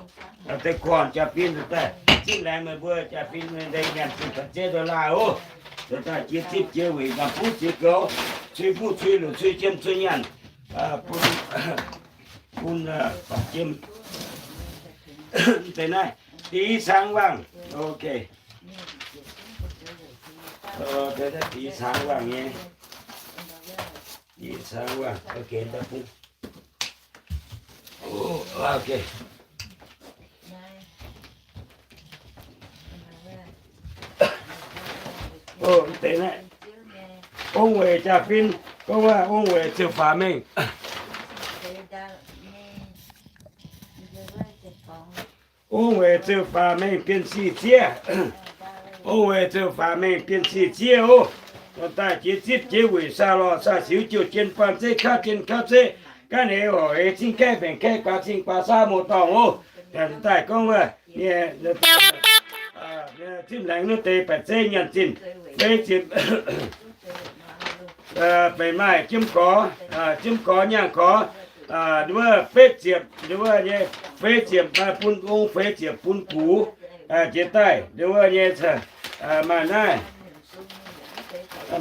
Deix gu'nguaaic jaax-fin daaih zipv laengz meih mbuo jaax-fin daaih nyanc zinh baeqc zeiv dollar oc. Daaih jiex zipv jiex weic, nqaamv buv jiex goux, cui buv cui luc cui jiem cui nyanc, bun, bun jiem. Deix naaiv dix tháng vàng. Ok. Deix naaiv dix tháng vàng nyei. Dix tháng vàng. Ok, ok. Deix naaiv, ong weic jaax-fin, gorngv waac ong weic ziouc faaux mengh. Ong weic ziouc faaux mengh bienh sih zieqv. Ong weic ziouc faaux mengh bienh sih zieqv oc. Daaih jiex zipv jiex weic, saa lorh saa siux, jouh jien baan zeiv, kauv jien kauv zeiv, ga'naaiv horc eix, cing kaeqv mbaengx kaeqv, guaax cing guaax saav, mouz dorngh oc. Daaih gorngv wuov, zipv laengz naaiv deix baeqc zeiv nyanc zinh, feix ziepc, benx maaih jiemv gorx, jiemv gorx nyaangh gorx, wuov betv ziepc, wuov nyei feix ziepc maaih bun ong, feix ziepc bun gux. Jiex daaih wuov nyei, maaih naaiv,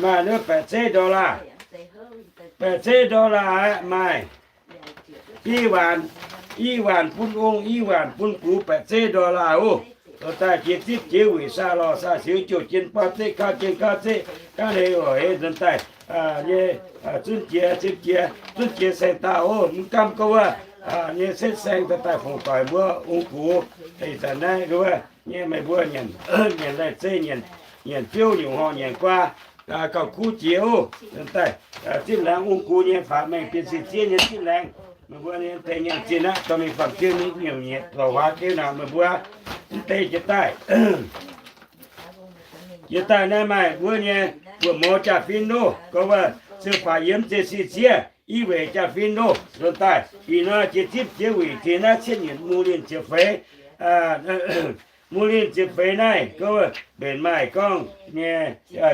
maaih wuov baeqc zeiv dollar. Baeqc zeiv dollar aqv, maaih i waanc, i waanc bun ong, i waanc bun gux, baeqc zeiv dollar oc. Daaih jiex zipv jiex weic, saa lorh saa siux, jouh jien baan zeiv, kauv jien kauv zeiv, ga'naaiv horc eix nzuonx daaih nyei, zunv jiex, zipv jiex, zunv jiex saeng-daauh oc. Mv gaamv gorngv wuov nyei setv saeng daaih daaih fongc doic mbuo ong gux. Ih zanc naaiv wuov nyei meih mbuo nyanc, nyanc laih zeiv, nyanc biouv, nyungc horngh nyanc guaa, gauh kuv jiex oc. Daaih zipv laengz ong gux nyei, faaux mengh bienh sih zieqv nyei zipv laengz. Meih mbuo nyei deix nyanc zinh aqv, dorh mingh famh-jienv nyei nyungc nyei lorqc, huaax jienv naaic meih mbuo. Mv deix jiex daaih, jiex daaih naaiv maaih wuov nyei buoz-mouz jaax-fin oc. Gorngv wuov ziouc faaux yiem zieqv sih zieqv i weic jaax-fin oc. Nzuonx daaih ih hnoi jiex zipv jiex weic, jiex naaiv cietv nyeic mu linh ziepc feix, mu linh ziepc feix naaiv, gorngv wuov mbenc maaih gorngv nyei,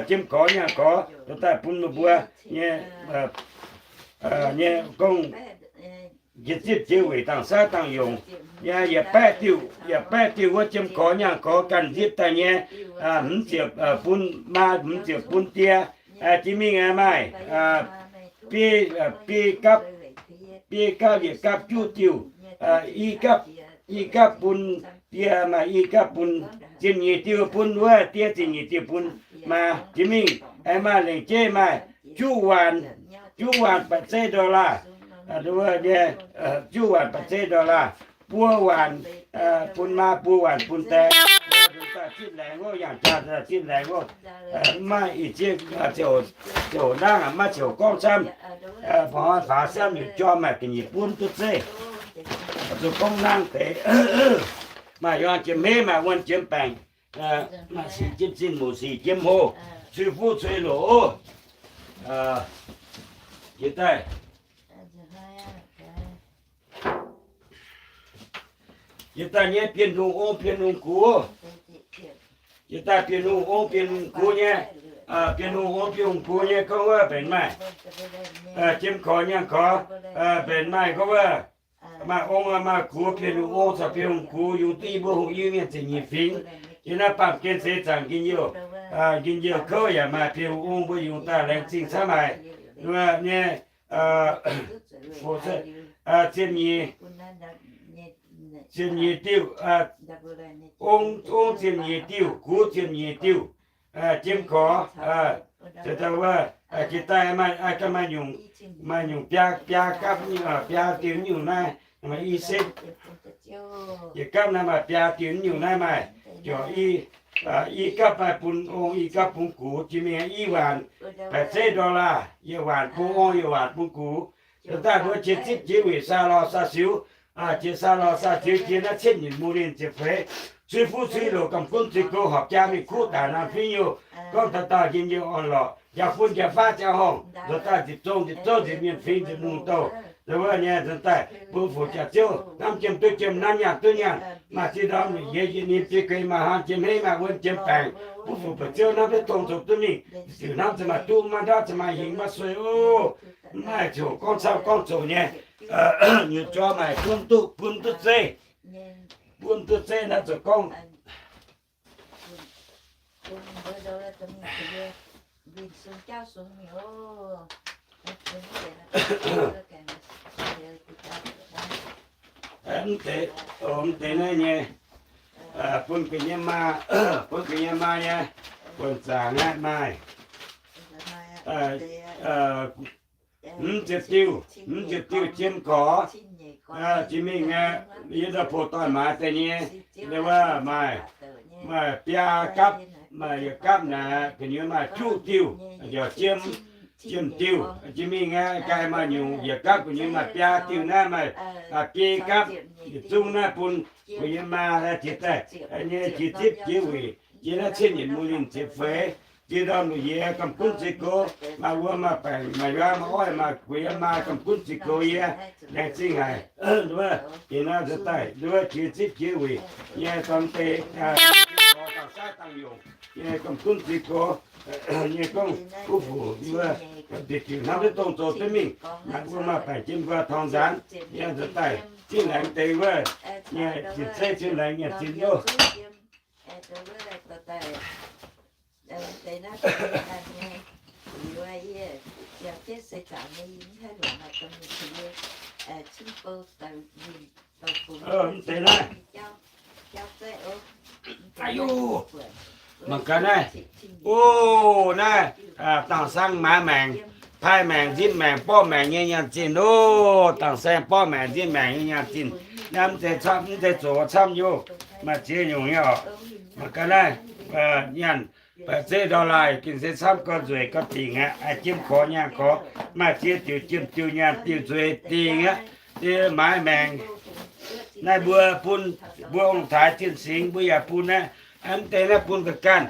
jiemv gorx nyaangh gorx nzuonx daaih bun meih mbuo nyei, nyei gorngv jiex zipv jiex weic dangh saav dangh yongc. Yaac baeqv diuh, yaac baeqv diuh wuov jiemv gorx nyaangh gorx ganh nzipv daaih nyei, hmz ziepc bun maa, hmz ziepc bun die. Jiex mingh maaih biei, biei gapv, biei gapv yietc gapv juqv diuh, i gapv, i gapv bun die, maaih i gapv bun, ziepc nyeic diuh bun wuov die, ziepc nyeic diuh bun maa. Jiex mingh aengx maaih lengc jeiv maaih juqv waanc, juqv waanc baeqc zeiv dollar, juqv waanc baeqc zeiv dollar, buo waanc bun maa, buo waanc bun die. Zipv laengz oc, yangh jaax zipv laengz oc. Mv maaih ih zieqv ziouc nangv, maiv ziouc gorngv camv. Faaux, faaux camv yietc jorm maaih ga'nyiec bun duqv zeiv. Zuqc gorngv nangv deix. Maaih yangh jiem hmeiv, maaih wuonh jiem baengc, maaih sic jiem zinh, muoc sic jiem hlo, cui fuqv cui loc oc. Jiex daaih, jiex daaih nyei Bienh Hungh ong, Bienh Hungh gux. Jiex daaih Bienh Hungh ong, Bienh Hungh gux nyei. Bienh Hungh ong, Bienh Hungh gux nyei gorngv wuov mbenc maaih, jiem korx nyaanh korx, mbenc maaih gorngv wuov, maaih ong maaih gux, Bienh Hungh ong caux Bienh Hungh gux yungz duqv i mbuo hungh Iu-Mienh ziepc nyeic fingx. Yiem naaiv baamh gen seix zaangc njien-youh, njien-youh kouv yaac maaih Bienh Hungh ong mbuo yungz daaih laengz zingh camv haic. Nyei, ziepc nyeic, ziepc nyeic diuh, ong, ong ziepc nyeic diuh, gux ziepc nyeic diuh, jiem korx, wuov, jiex daaih maaih, maaih nyungc, maaih nyungc biaa, biaa gapv, biaa diuh nyungc naaiv, maaih i setv. Yietc gapv naaiv maaih biaa diuh nyungc naaiv maaih, i, i gapv maaih bun ong, i gapv bun gux, jiex mingh i waanc baeqc zeiv dollar, yietc waanc bun ong, yietc waanc bun gux. Daaih mbuo jiex zipv jiex weic saa lorh saa siux, Jiex saa lorz saa ziux jiex naaiv cietv nyitc mungz ninh ziepc feix, cui fuqv cui loc gamh gunv cui gox horpc jaa mingh kuv daaih naaiv fingx youh, gorngv dauh dauh njien-youh orn-lorqc, njaaux fun njaaux faav ziangh horngh, nzuonx daaih nzipc zong nzipc zouv nzipc mienh fingx nzipc mungz douh, nzuonx wuov nyei nzuonx daaih bun fuqv jaax ziouv, hnamv jiem duqv jiem, hnamv nyaanh duqv nyaanh, maaih zinh ndorm luic yie yie ninh biei guei maaih hnamv jiem hei maaih wuonh jiem baengc, bun fuqv ba'ziouv hnamv duqv dongh zoux duqv mingh, ziouc hnamv ziouc maaih duqv, maiv ndortv ziouc maaih hingh maiv suei oc. Mv maaih ziouc gorngv camv gorngv zoqc nyei, nyutc jauv maaih bun duqv, bun duqv zeiv, bun duqv zeiv naaiv zoux gorngv mv deix, mv deix naaiv nyei, bun ga'nyei maa, bun ga'nyei maa nyei, buonc zaangc aqv maaih, mv ziepc diuh, mv ziepc diuh jiem gorx, jiex mingh aqv, yie ndau poh doic maaiz deix nyei, wuov maaih, maaih biaa gapv, maaih yietc gapv naaic, ga'nyuoz maaih juqv diuh, yaac jiem, jiem diuh, jiex mingh aqv, gaax maaih nyungc yietc gapv, ga'nyuoz maaih biaa diuh naaiv, maaih biei gapv, yietc zungv naaiv bun ga'nyei maa jiex daaih, nyei jiex zipv jiex wuic, jiex naaiv cietv nyitc mungz ninh ziepc feix, jiex ndorm luic yie gamh gunv ziex gox, maaih wuom maaih baengc maaih yuav maaih oix maaih gueix maa gamh gunv ziex gox yie, laengz zingh haic. Wuov jiex naaiv nzuonx daaih wuov jiex zipv jiex wuic nyei dorn deix, dangh saaiv dangh yongc nyei gamh gunv ziex gox, nyei gorngv kuv fuc wuov, diuc diuc hnamv duqv dongh zoux duqv mingh, maaih wuom maaih baengc jiem nquaah torngx nzaanx nyei nzuonx daaih zingh laengz deix wuov, nyei zinh zeiv zinh laengz nyanc zinh loh. Mv deix naaiv, mangc gaax naaiv, o, naaiv, dangh saeng maaiz maengc, paaiv maengc, nzipv maengc, borqv maengc nyei nyaanh zinh loh. Dangh saeng borqv maengc, nzipv maengc nyei nyaanh zinh. Naaiv mv zeiz camv, mv zeiz zoqc camv nyei, maaih ziex nyungc nyei oc. Mangc gaax naaiv, nyaanh baeqc zeiv dollar gengh se camv gau nzueic gau dingc aqv. Jiem korx nyaanh korx, maaih ziex diuc jiem diuh nyaanh diuh nzueic dingc aqv. Maaiz maengc naaiv mbuo bun, mbuo ong-taaix zinh singx mbuo yaac bun naaiv. Mv deix naaiv bun ga'ganh.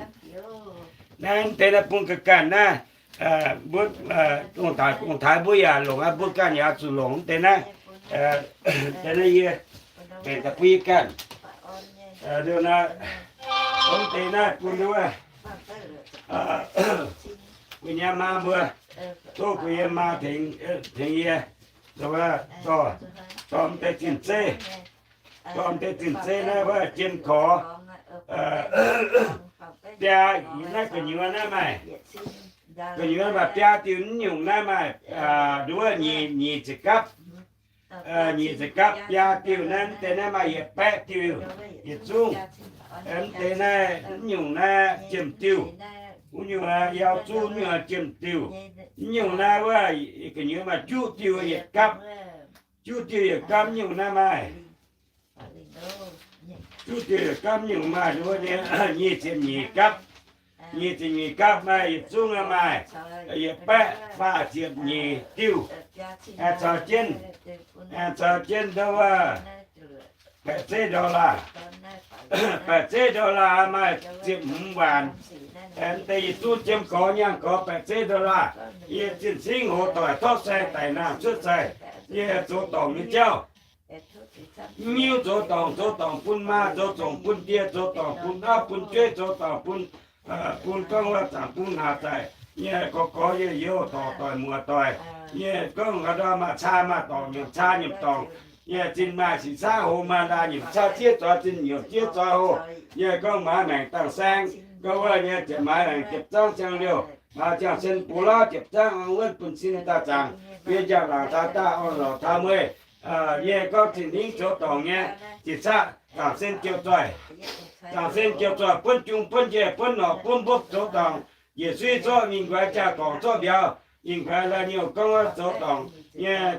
Naaiv mv deix naaiv bun ga'ganh naaiv. Mbuo ong-taaix, ong-taaix mbuo yaac longc aqv, mbuo ganh yaac zuqc longc mv deix naaiv. Deix naaiv yie mbenc daaih bun yie ganh. Mv deix naaiv bun wuov, bun yie maa mbuo, tov bun yie maa tengx, tengx yie, dorh, dorh mv deix zinh zeiv, dorh mv deix zinh zeiv naaiv wuov jiem korx, biaa, naaiv gu'nyuoz naaiv maaih, gu'nyuoz maaih biaa diuh, mv nyungc naaiv maaih nduov nyic, nyic ziepc gapv, nyic ziepc gapv. Biaa diuh naaiv, mv deix naaiv maaih yietc baeqv diuh yietc zungv. Mv deix naaiv mv nyungc naaiv jiem diuh, wuov nyungc yau zungv, wuov nyungc jiem diuh. Mv nyungc naaiv wuov gu'nyuoz maaih juqv diuh yietc gapv, juqv diuh yietc gapv. Mv nyungc naaiv maaih juqv diuh yietc gapv. Mv nyungc maaih nduov nyei nyic ziepc nyeic gapv, nyic ziepc nyeic gapv maaih yietc zungv maaih yietc baeqv faah ziepc nyeic diuh. Aengx caux jienv, aengx caux jienv ndau wuov baeqc zeiv dollar. Baeqc zeiv dollar maaih ziepc hmz waanc. Aengx deix yietc zungv jiem gorx nyaanh gorx baeqc zeiv dollar. Yie zinh singv hoz doic torqv saeng daic naang cuotv zaih, yie zoux dorngc nyei jauv. Mv hiuv zoux dorngc, zoux dorngc bun maa, zoux dorngc bun ndie, zoux dorngc bun auv bun jueiv, zoux dorngc bun, bun gorngv wuov zaangc bun haaix daic. Yie gorx gorx yie youz dorc doic muoc doic. Yie gorngv ga'ndorm maaih caa maaih dorngc, nyiemc caa nyiemc dorngc. Yie zinh maaih sic caav hoz, maaih ndaaih nyiemc caav zieqv zoix, zinh nyiemc zieqv zoix hoz. Yie gorngv maaiz maengc dangh saeng, gorngv wuov nyei ziepc maaiz maengc ziepc zangv ziangh liouh, maaiz ziangh sen bungx lauv ziepc zangv, wuonv bun sin daaih zaangc, yie njang-laangc taux daaih orn-lorqc taux mueiz. Yie gorngv zinh hingv zoux dorngc nyei, zinh caqv zaangc sen jiou zoih. Zaangc sen jiou zoih buonv jung buonv njiec buonv norqc buonv mbopv zoux dorngc. Yietc suiv zorqv mingh nqoi jaa-gorngc zorqv mbiauz, mingh nqoi lai-niouh gorngv wuov zoux dorngc nyei,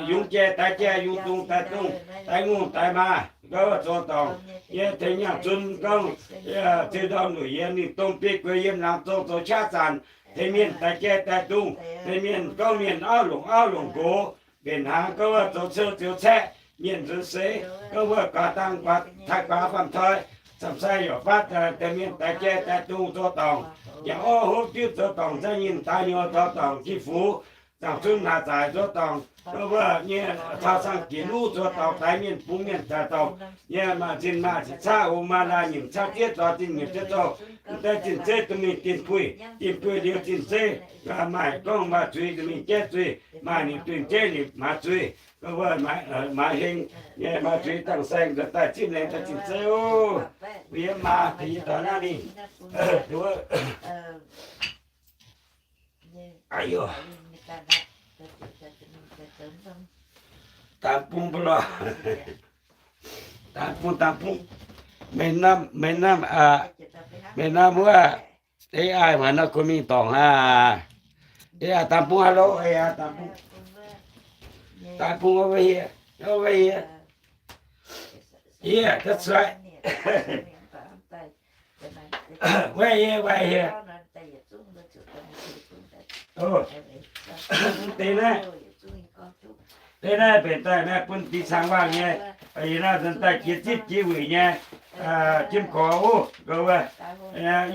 yungz jai daix jai, yungz dungz daix dungz, daix ngongh daix maa, gorngv wuov zoux dorngc nyei. Tengx nyaanh zunv gorngv ziux ndorm luic yie mingh dongh biei gueix yiem laangz zong zoux qaqv zanc, tengx mienh daix jai daix dungz, tengx mienh gorngv mienh auv longc auv longc nqox, mbenc hnaangx gorngv wuov zoux ceu zioux caeqv, Mienh nzuonx seix, gorngv wuov guaax dangh guaax, taaih guaax faam toi, camv sai yaac fatv deix mienh daix jai daix dungz zoux dorngc, yaac orv hopv diuv zoux dorngc, za'nyinh daaih nyuoz zoux dorngc, jin-fux zaangc zunv naaic zaaic zoux dorngc, gorngv wuov nyei taux saang-jiex nuv zoux dorngc, daix mienh bungx mienh zaaic dorngc, yie maaih zinh maaih caqv, caqv hungh maaih laaih nyimc caqv zieqv zoux zinh nyimc zieqv zoux, deix zinh zeiv duqv mingh dinh buih, dinh buih liuz zinh zeiv, maaih gorngv maaih zuiz mingh jaiv zuiz, maaih ninh dunh jeiv ninh maaiz zuiz, gorngv wuov maaiz heng nyei, maaiz zuiz dangh saeng nzuonx daaih zipv laengz daaih zinh zeiv oc. Mbuo yiem maa tengx yie taux naaiv mingh. Daan bung mbuo lorh. Daan bung, daan bung. Maiv hnamv, maiv hnamv wuov, AI hmuangx nor kungx mingh dorngc aqv. AI daan bung, hello, AI daan bung. Daan bung over here, over here. Yeah, that's right. Right here, right here. Deix naaiv, deix naaiv benx daaih naaiv bun dix cents wang nyei, yie naaiv nzuonx daaih jiex zipv jiex wuic nyei, jiem gorx wuov, gorngv wuov,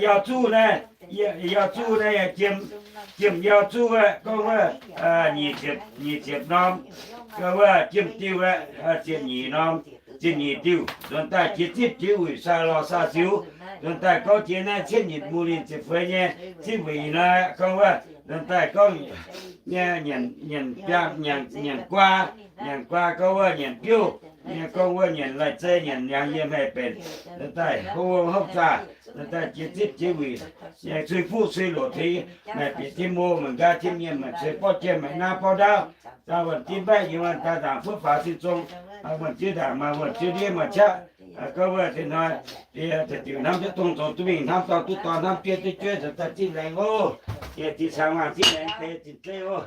yauh zuqv naaiv, yauh zuqv naaiv, jiem, jiem yauh zuqv wuov, gorngv wuov, nyic ziepc, nyic ziepc norm, gorngv wuov jiem diuh wuov, ziepc nyeic norm, ziepc nyeic diuh, nzuonx daaih jiex zipv jiex wuic sai lorh sai siux, nzuonx daaih gorngv jiex naaiv cietv nyeic muoz linh ziepc feix nyei, zipv wuic nor, gorngv wuov, nzuonx daaih gorngv nyei nyanc, nyanc biangh, nyanc, nyanc guaa, nyanc guaa gorngv wuov nyanc biouv, nyei gorngv wuov nyanc lai-zei, nyanc yangh yiem haic benx, nzuonx daaih hopv hopv zaah, nzuonx daaih jiex zipv jiex wuic, nyei cui fuqv cui loc tengx, maaih bieqc tim mo, maaih nqaai tim nyiem, maaih ceix borqv jiem, maaih naaiv borqv ndaauv, daaih wuonh dimv mbaeqv yiem wuonh daaih nzaangc fuqv faaux sin zong, wuonh ziouv ndaangc maaih wuonh ziouv ndiev maaih qaqv, gorngv wuov tin hnoi, yie daaih diuc hnamv jienv dongh zoux duqv mingh hnamv dorn duqv dorn hnamv jueiv duqv jueiv nzuonx daaih zipv laengz oc. Yie dix cents wang zipv laengz deix zinh zeiv oc.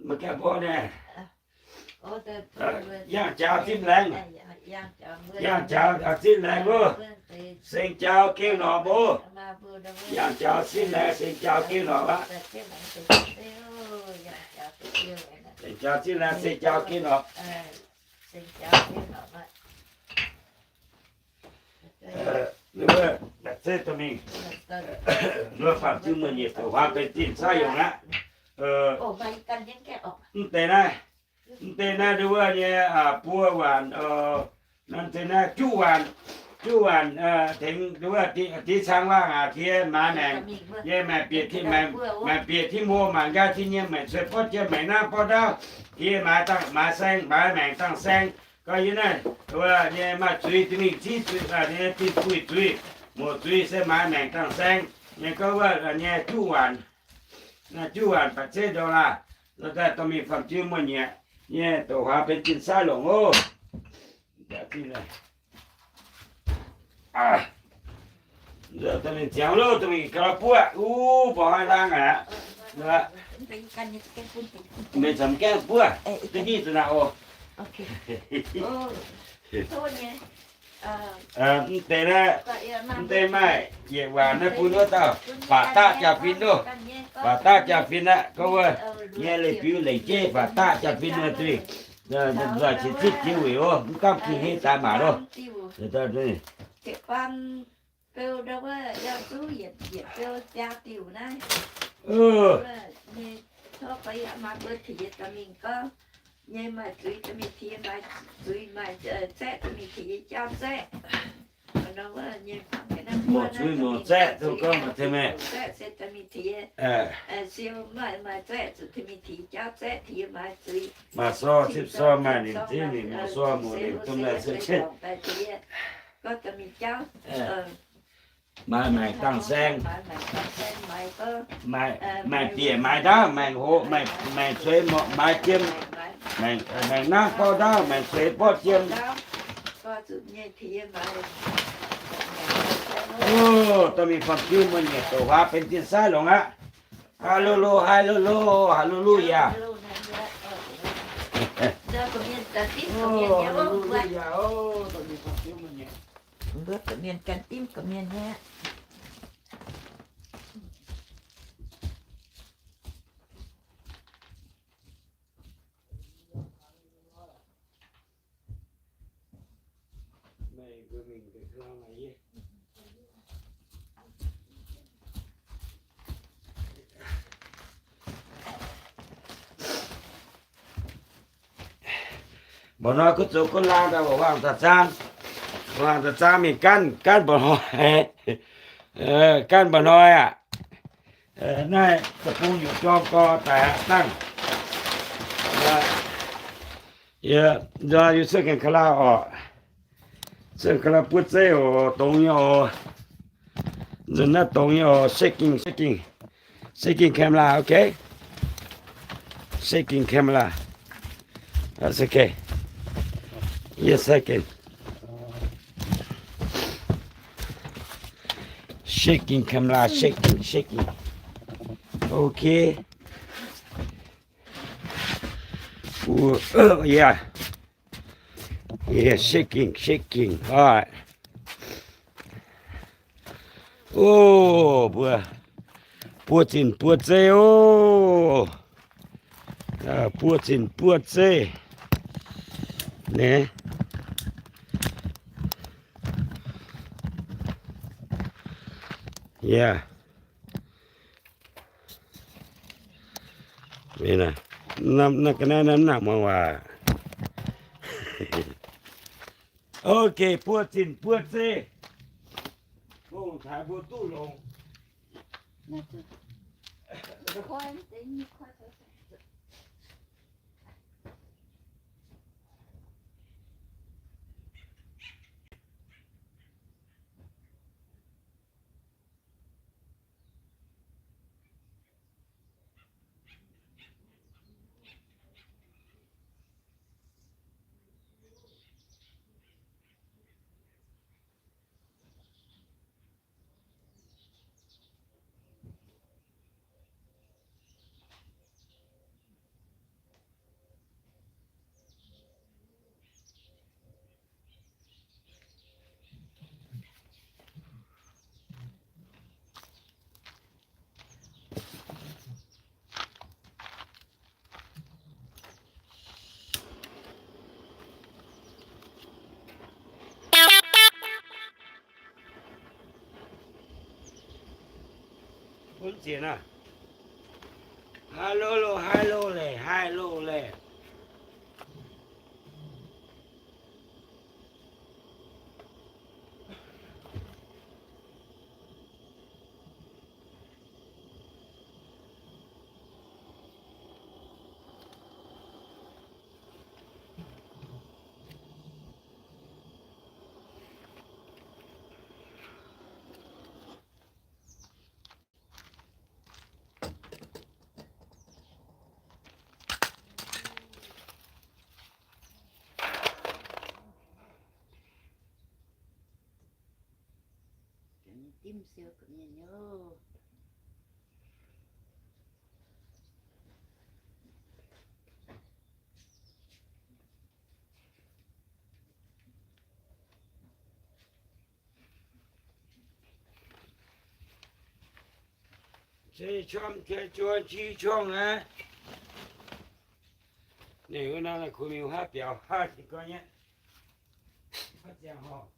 Maaih gaengh mborqv naaiv. Yangh jaux zipv laengz. Yangh jaux zipv laengz oc. Seng jaux gengh norqc oc. Yangh jaux zipv laengz seng jaux gengh norqc aqv. Seng jaux zipv laengz seng jaux gengh norqc. Ninh mbuo mbaeqc zeiv dorh mingh, ninh mbuo faam-ziu muoz-nyieqc doqc huaav benx zinh saaiv yongc aqv. Mv deix naaiv, mv deix naaiv nduov wuov nyei buo waanc, naaiv deix naaiv juqv waanc, juqv waanc tengx nduov wuov dix cents wang aqv, tiex maaiz maengc, yie maengc bieqc, maengc bieqc tim hlo, maengc nqaai tim nyiem, maengc ceix borqv jiem, maengc naaiv borqv ndaauv, tiex maaiz dangh maaiz saeng, maaiz maengc dangh saeng. Gorngv yie naaiv wuov nyei maaih zuiz, duqv mingh ziqv zuiz, nyei dinh buih zuiz, moc zuiz se maaiz maengc dangh saeng. Nyei gorngv wuov nyei juqv waanc, juqv waanc baeqc zeiv dollar, daaih dorh mingh faam-ziu muoz-nyieqc nyei doqc huaav benx zinh saaiv longc oc. Ziangx loh, dorh mingh ga'lauh buov, uv, mborqv haaix laang aqv. Mienh camv gaengh buov, duqv nyic zuqc naaic oc. Mv deix naaiv, mv deix maaih yietc waanc naaiv bun wuov dauh faatv daqv jaa-fin loh. Faatv daqv jaa-fin aqv, gorngv wuov nyei leiz-biux lengc jeiv faatv daqv jaa-fin wuov zuiz. Nzoih qiex zipv jiex wuic oc, mv gaamv ging hei daaih maac loh. Nyei maaih zuiz dorh mingh tiex, maaih zuiz maaih zaeqv dorh mingh tiex nyei jauv zaeqv. Moc zuiz moc zaeqv, duqv gorngv maaih tengx meih. Siou maaih, maaih zaeqv zuqc tengx mingh tiex jauv zaeqv, tiex maaih zuiz. Maaih sor, zipv sor, maaih nimc zipv nimc, moc sor moc nimc, domh naaic se gorngv dorh mingh jauv. Maaih maengc dangh saeng, maaih bieqc maaih ndaauv, maengc hoqc, maengc cueix, maengc jiem, maengc naaiv borqv ndaauv, maengc cueix borqv jiem. Dorh mingh faam-ziu muoz-nyieqc doqc huaav benx zinh saaiv longx aqv. Haaix lo lo, haaix lo lo, haaix lo lo yaac. Haaix lo lo yaac, dorh mingh faam-ziu muoz-nyieqc. Mbuo gorqv-mienh gan dimv gorqv-mienh nyei aqv. Mba'hnoi kuv zoux kuv laang daaih, wangc daaih zaang, wangc daaih zaang mingh gaanv, gaanv mba'hnoi, gaanv mba'hnoi aqv. Naaiv deic-bung yietc jorm gorx daic aqv dangh. Yie, yie cuotv gaengh ka'lauh oc. Cuotv gaengh ka'lauh buov zeiv oc, dongz nyei oc. Nzunc naaiv dongz nyei oc. Shaking, shaking, shaking camera, okay? Shaking camera. That's okay. Yes, shaking. Shaking camera, shaking, shaking. Okay. Ooh, yeah. Yeah, shaking, shaking. All right. Oh, mbuo, buov zinh buov zeiv oc. Buov zinh buov zeiv. Naaiv. Yeah. Naaiv ga'naaiv naaiv nangh muangx waac. Ok, buov zinh buov zeiv, longc taaix mbuo duqv longx. Bun zienc aqv. Hello, hello leh, hello leh. Dimv siou ga'mienh nyei. Cei qom, cei juon, ci qong aqv. Ninh wuov naaiv kuh mingh haav biaux haav jiex gorn nyei. Haav ziangh horngh.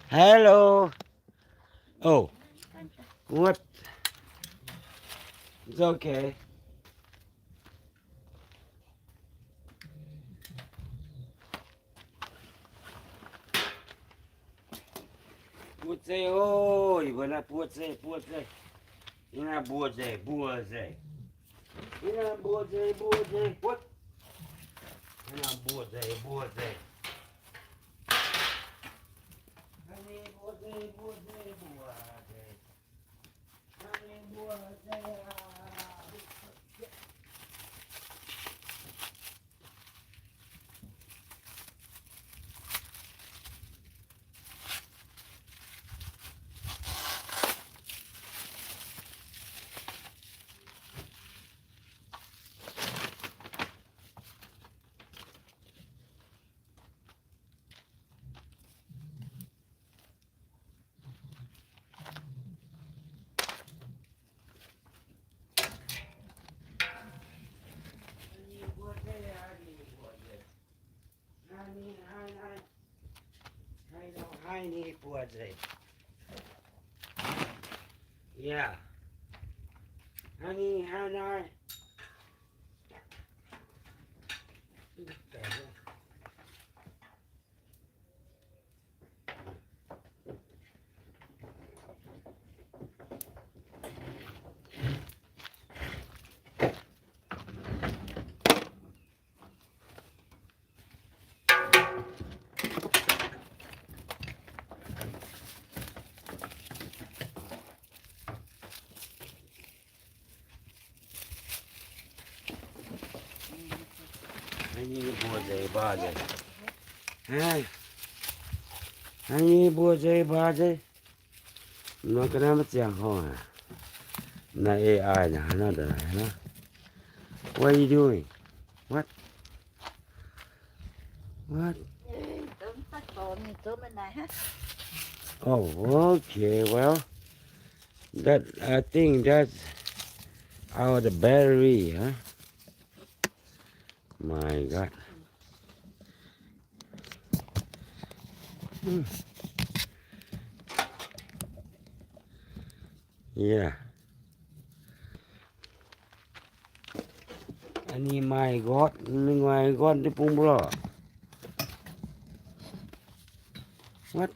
Hello. Oh, what? It's okay. Buoz-zeiv oc, yie mbuo naaiv buoz-zeiv, buoz-zeiv. Yie naaiv mbuox zeiv, mbuox zeiv. Yie naaiv mbuox zeiv, mbuox zeiv, buotv. Yie naaiv mbuox zeiv, mbuox zeiv. Mbuox zeiv, mbuox zeiv, mbuox zeiv. Yeah. Honey, honey. Haaix nyungc mbuox nzengc mbaah nzengc. Haaix nyungc mbuox nzengc mbaah nzengc. Nor ga'naaiv maiv ziangh horngh aqv. Naaiv A I naaic, haaix nor ndongc naaic hnangv. What are you doing? What? What? Oh, okay, well, that, I think that's our, the battery, huh? My God. Hmm. Yeah. A'nyeic maaih nqortv, ninh maaih nqortv ndeic-bung mbuo lorqc. What?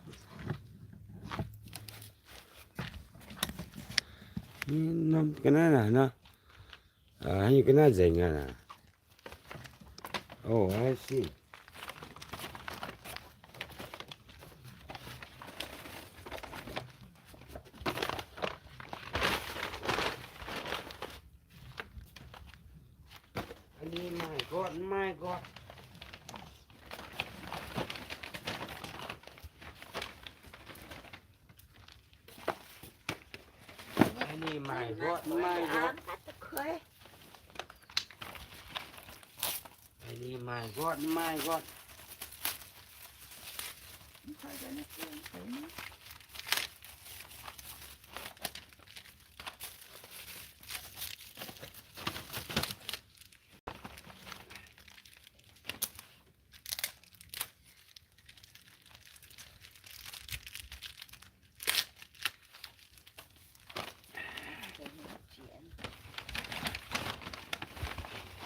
Norm ga'naaiv naaic nor. Aa, haaix nyungc ga'naaiv nzengc aqv naaic. Oh, I see. A'nyeic maaih nqortv, maaih nqortv. A'nyeic maaih nqortv, maaih nqortv. A'nyeic maaih nqortv, maaih nqortv.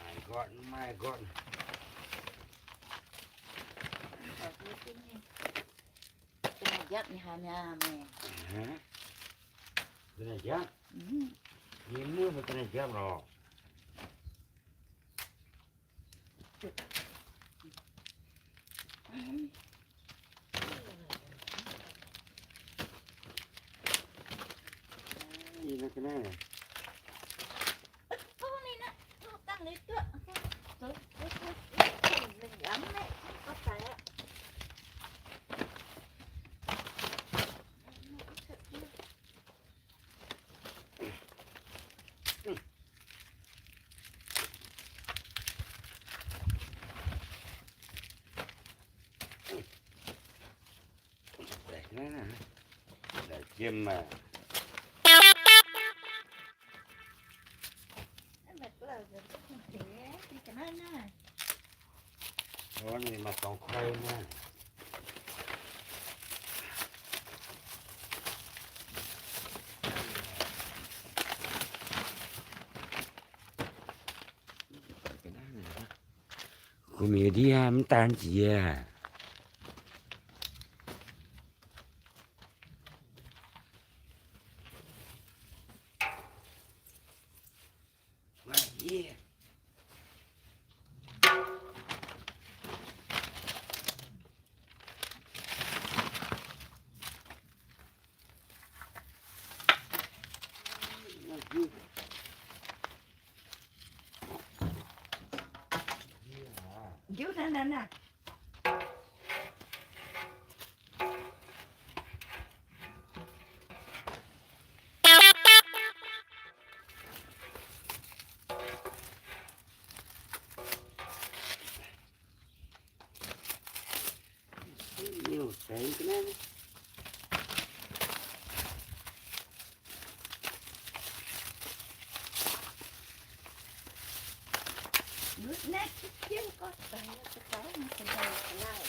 Maaih nqortv, maaih nqortv. Ga'naaiv njapv nyei haaix nyungc meih? Ga'naaiv njapv? Yie mv mueiz ga'naaiv njapv lorqc. Yiem maah. Maaih dorngx koi maah. Kuv mienh ndiev mv daan jiex. Njuv naaiv naaiv naaiv. Liuz deix ga'naaiv. Naaiv qiex qiex gorqv daaih, daaih gaux, daaih gaux.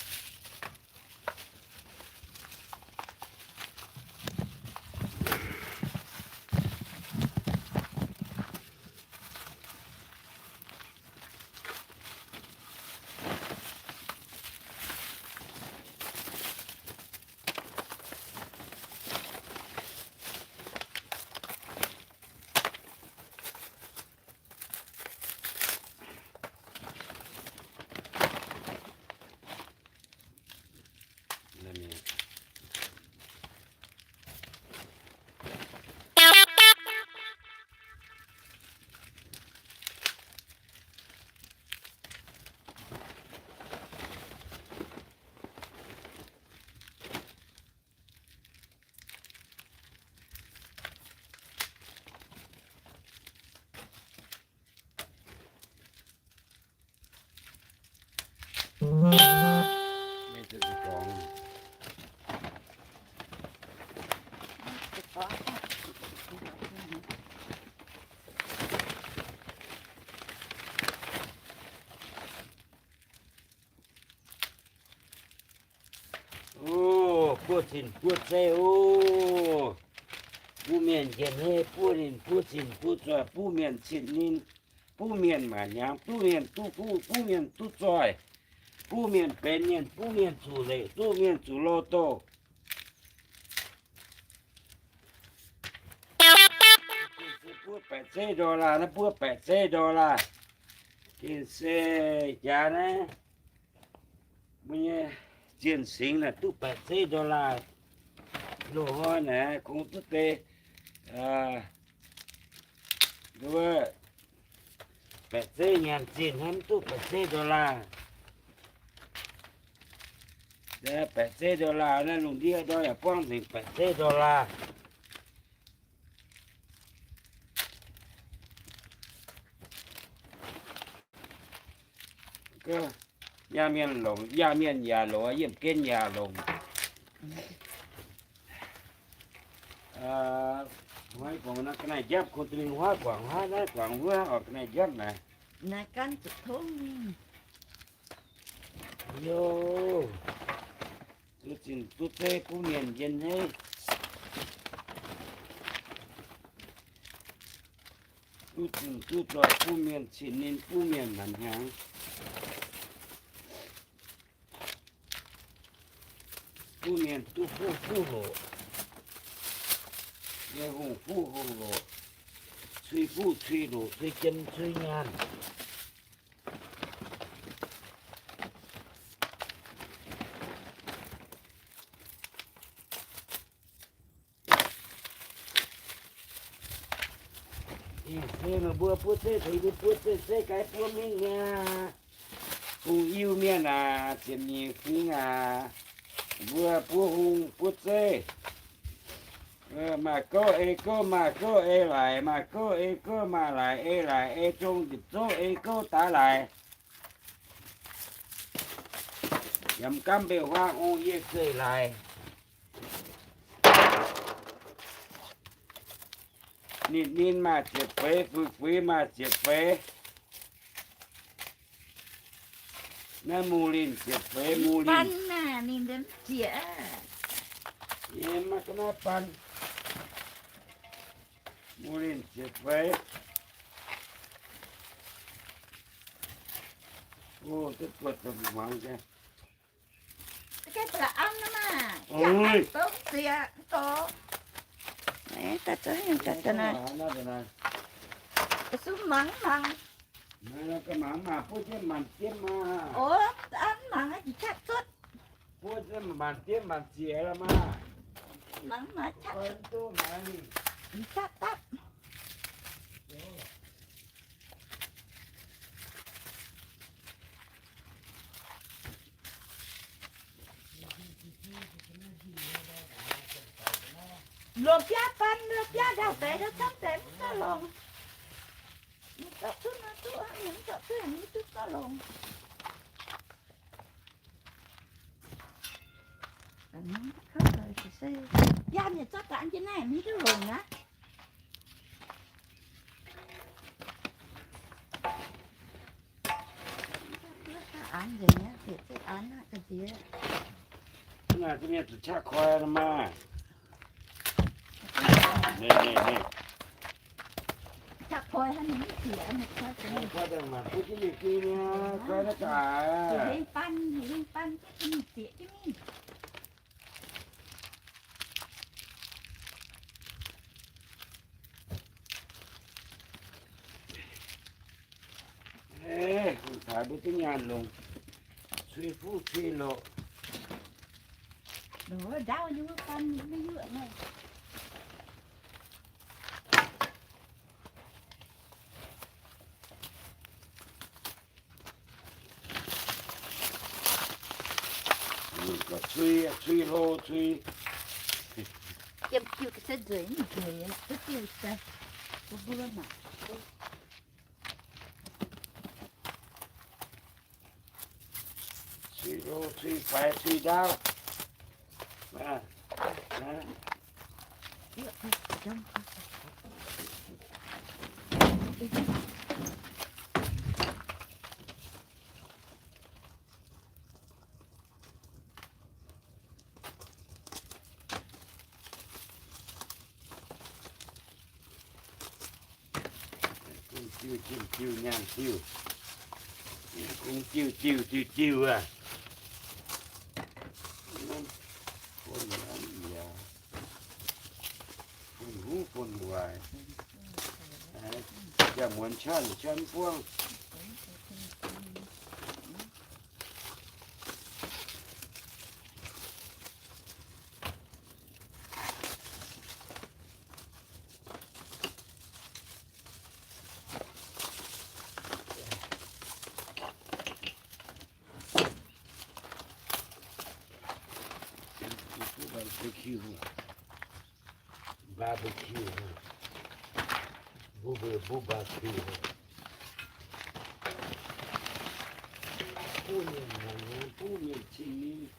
O, buov zinh buov zeiv o. Buov mienh njien-hneiv, buov ninh buov zinh buov zoih, buov mienh citv ninh, buov mienh maaih hnyangx, buov mienh duqv fuqv, buov mienh duqv zoih, buov mienh benx mienh, buov mienh zuqc leic, buov mienh zuqc lorh doh. Buov baeqc zeiv dollar, naaiv buov baeqc zeiv dollar. Gengh se jaax naaiv mbuo nyei zienh singx naaic duqv baeqc zeiv dollar. Loz-hnoi naaic kungx duqv deix, wuov, baeqc zeiv nyanc zinh hnamv duqv baeqc zeiv dollar. Baeqc zeiv dollar naaiv lungh ndiev ndorm yaac buangv nzengc baeqc zeiv dollar. Yaangh mienh longc, yaangh mienh yaac longc, yiemh gen yaac longc. Ga'naaiv njapv kungx duih huaav guangc, huaav naaiv guangc wuov, oc, ga'naaiv njapv naaic. Naaiv gan zuqc tongv. Yo, duqv zinh duqv zeiv bun mienh njien-hneiv. Duqv zinh duqv zoih bun mienh citv ninh, bun mienh maanc hnyangx. Bun mienh duqv fuqv fuqv loc, nyei hungh fuqv hungh loc, cui fuqv cui loc, cui jiem cui nyaanh. Ih, se meih mbuo buov zeiv, tengx mbuo buov zeiv, zeiv gaax buov mingh mi'aqv. Hungh Iu mienh aac, ziepc nyeic fingx aac, mbuo buov hungh buov zeiv. Maaih gouv ei gouv, maaih gouv ei laic, maaih gouv ei gouv, maaih laic ei laic, ei zong nzipc zouv ei gouv daaih laic. Yaac mv gaamv mbeix huaang ong yie zeiv laic. Ninh, ninh maaih ziepc feix, fuix, fuix maaih ziepc feix. Naaiv mungz linh ziepc feix, mungz linh. Nyei maiv ga'naaiv baan. Mungz linh ziepc feix. O, duqv buatc daaih mangc gaax. Mangc mangc, buov jienv maanc diemv maah. Buov jienv maanc diemv maanc ziec lorqc maah. Longc biaav baan, longc biaav ndau deix, ndau camv deix mv gauh longc. Mv zorqv cuotv nor duqv, mv zorqv cuotv haaix nyungc duqv gauh longc. Biaav mienh zorqv daaih jienv naaiv mv hiuv longc aqv. Naaiv zuqc qaqv koi nor maah. Qaqv koi hnangv naaiv, koi daaih mangc duqv jienv mingh gui nyei, koi naaiv daaih. Taaix mbuo duqv nyaanh longc, cui fuqv cui loqc. Cui, cui hlo, cui. Cui hlo, cui faix, cui ndaauv. Kungx diuh, kungx diuh, nyaanh diuh. Kungx diuh, diuh, diuh, diuh aqv. Bun huv bun waaic. Yaac muonz qanv, qanv buangv. Barbecue, barbecue. Mbuo mbuo barbecue. Buov mienh hnaangx, buov mienh cing-mingh.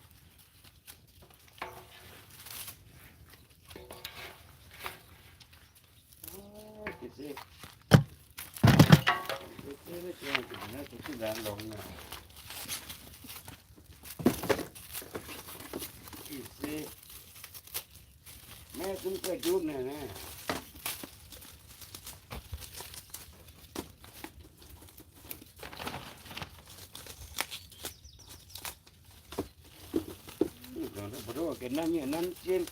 Maiv zungv guaih ndutv naaic naaiv. Mbu'ndongx nanv mienh nanv jienv.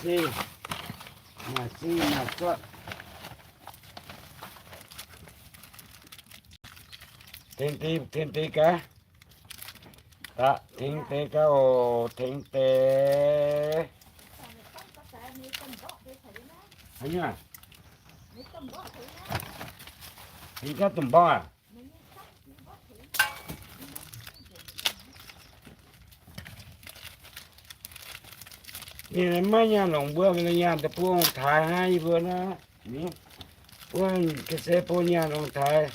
se, maaih se maaih cuotv. Tengx deix, tengx deix gaax. Da'faanh tengx deix gaax oc, tengx deix. Haaix nyungc? Tengx gaax domh mborqv aac? Ninh maiv nyaanh longc mbuo, ninh nyaanh daaih bun ong-taaix hnangv yie mbuo naaiv. Wuov ga'sie bun nyaanh ong-taaix.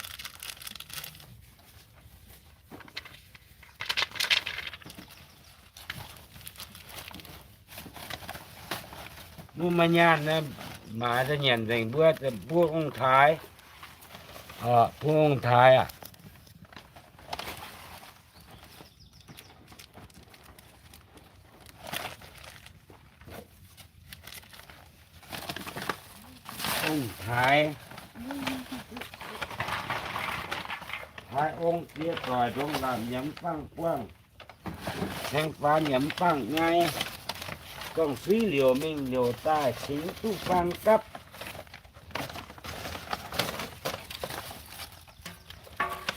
Mbuo maaih nyaanh naaiv, maaiz daaih nyanc nzengc mbuo, bun ong-taaix, bun ong-taaix aac. Ong-taaix, taaix ong diex doic ndongc laamh nyiemz bangh buangh, cengx faanx nyiemz bangh nyei, gorngv suiv liouc mingh liouc daaih cingx duqv faang gapv.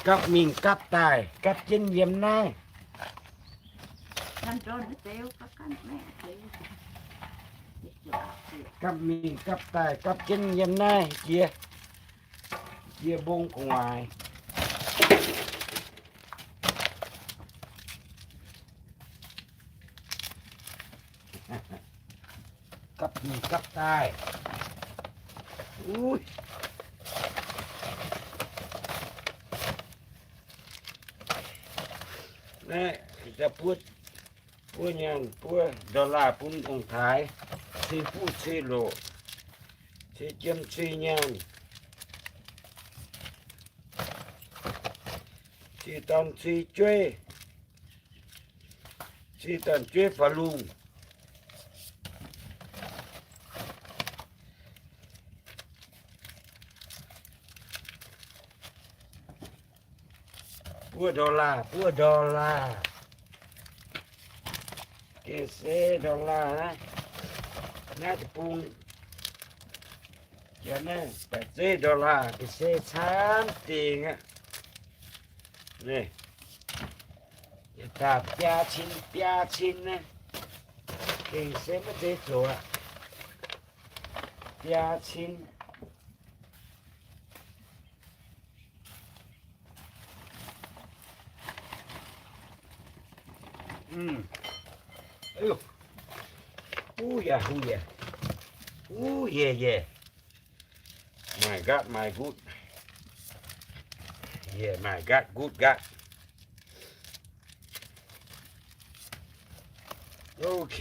Gapv mingh gapv daaih, gapv jienv yiem naaiv. Gapv mingh gapv daaih, gapv jienv yiem naaiv jiex, jiex mbong gu'nguaaic. Gapv mingh gapv daaih. Uix. Naaiv, buov, buov nyaanh, buov dollar bun ong-taaix, cui buv cui loqc, cui jiem cui nyaanh, cui dorn cui jueiv, cui dorn jueiv faaux lungh. Buov dollar, buov dollar. Gengh se dollar naaiv. Naaiv deic-bung, naaiv baeqc zeiv dollar gengh se camv dingc aqv. Yietc daaih biaa cin, biaa cin naaiv. Gengh se maiv zeiz zoqc aqv. Biaa cin. Maaih nqaatv maaih nqutv. Maaih nqaatv nqutv nqaatv. Ok.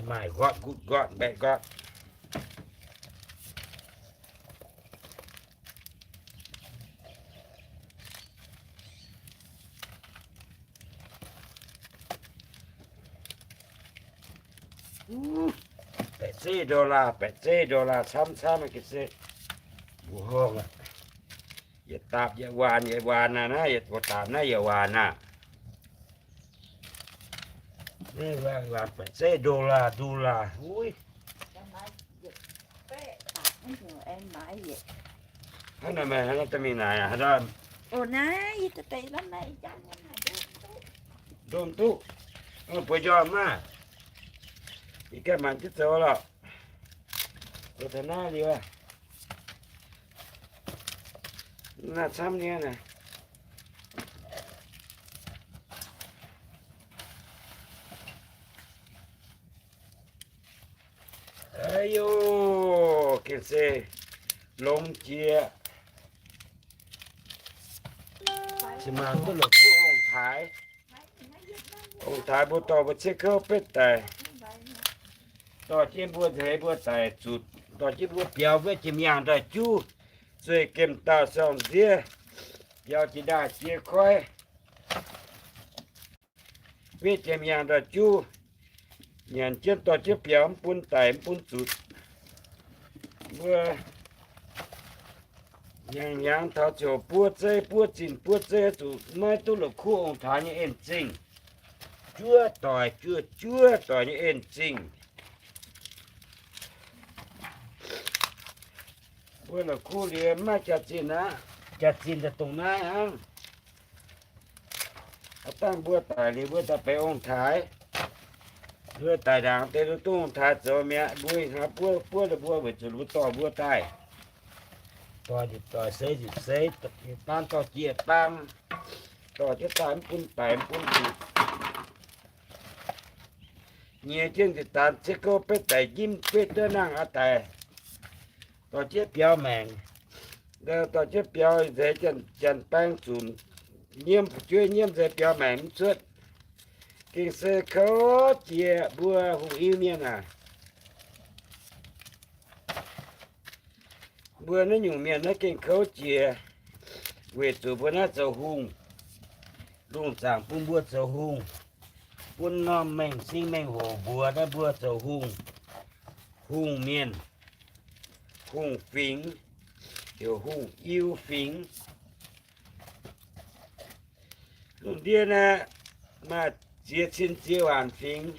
Maaih nqaatv nqutv nqaatv mbaeqc nqaatv. Baeqc zeiv dollar, baeqc zeiv dollar camv camv ga'sie. Mbuoqc horngh aqv. Yietc daapc yietc waanc, yietc waanc aqv naaiv, yietc daapc naaiv yietc waanc aqv. Baeqc zeiv dollar, dollar, uix. Hnangv naaiv meih hnangv naaiv da'mingh naaic aqv. Ndomh duqv, bueix njormh maah. Ih gaengh maanc jienv zoux lorqc. Zoux taux naaiv liuz, naaiv camv nyei naaic. Aa yoh, gengh se longx jiex. Cin-maanc duqv longc kuv ong-taaix. Ong-taaix mbuo dorh mbuo ciev kouv betv daic, dorh jienv mbuo hleix mbuo daic zutc, dorh jienv mbuo biaux mbuo jiem-yaangh ndoih juv, zueih gemh dauh sorng-ndiev, biaux jiex ndaaih jiex koiv. Mbuo jiem-yaangh ndoih juv, nyanc jienv dorh jienv biaux mv bun daic mv bun zutc. Mbuo Hnyangx-hnyangx taux ziouc buov zeiv, buov zinh buov zeiv, zuqc maiv duqv la'kuqv ong-taaix nyei en-zingh. Juov doic, juov, juov doic nyei en-zingh. Mbuo la'kuqv liuz maiv jaax-zinh aqv. Jaax-zinh daaih dongh naaiv hnangv. Aav dangh mbuo daic liuz mbuo daaih benx ong-taaix. Mbuo daic ndaangc deix duqv ong-taaix zoux mi'aqv. Mbuo hnangv buov, buov ninh mbuo weic zuqc ninh mbuo dorh mbuo daaih. Dorh nzipc doic, seix nzipc seix, baang dorh jiex baang, dorh jienv daaih mv bun daic mv bun zuqc. Nyiex jienv nzipc daanx ciev gouv betv daic njimv betv duqv nangh aqv daic. Dorh jienv biaux maengc, dorh jienv biaux nzeix janx-baeng zunc, nyiemv fu'jueiv nyiemv nzeix biaux maengc mv cuotv. Gengh se kouv jiex mbuo hungh Iu-Mienh aac. Mbuo naaiv nyungc mienh naaiv gengh kouv jiex, weic zuqc mbuo naaiv zoux hungh. Lungh zaangc bun mbuo zoux hungh, bun norm mengh sing mengh hoc mbuox naaiv mbuo zoux hungh, hungh mienh, hungh fingx, heuc hungh Iu fingx. Lungh ndiev naaiv maaih ziex cin ziex waanc fingx,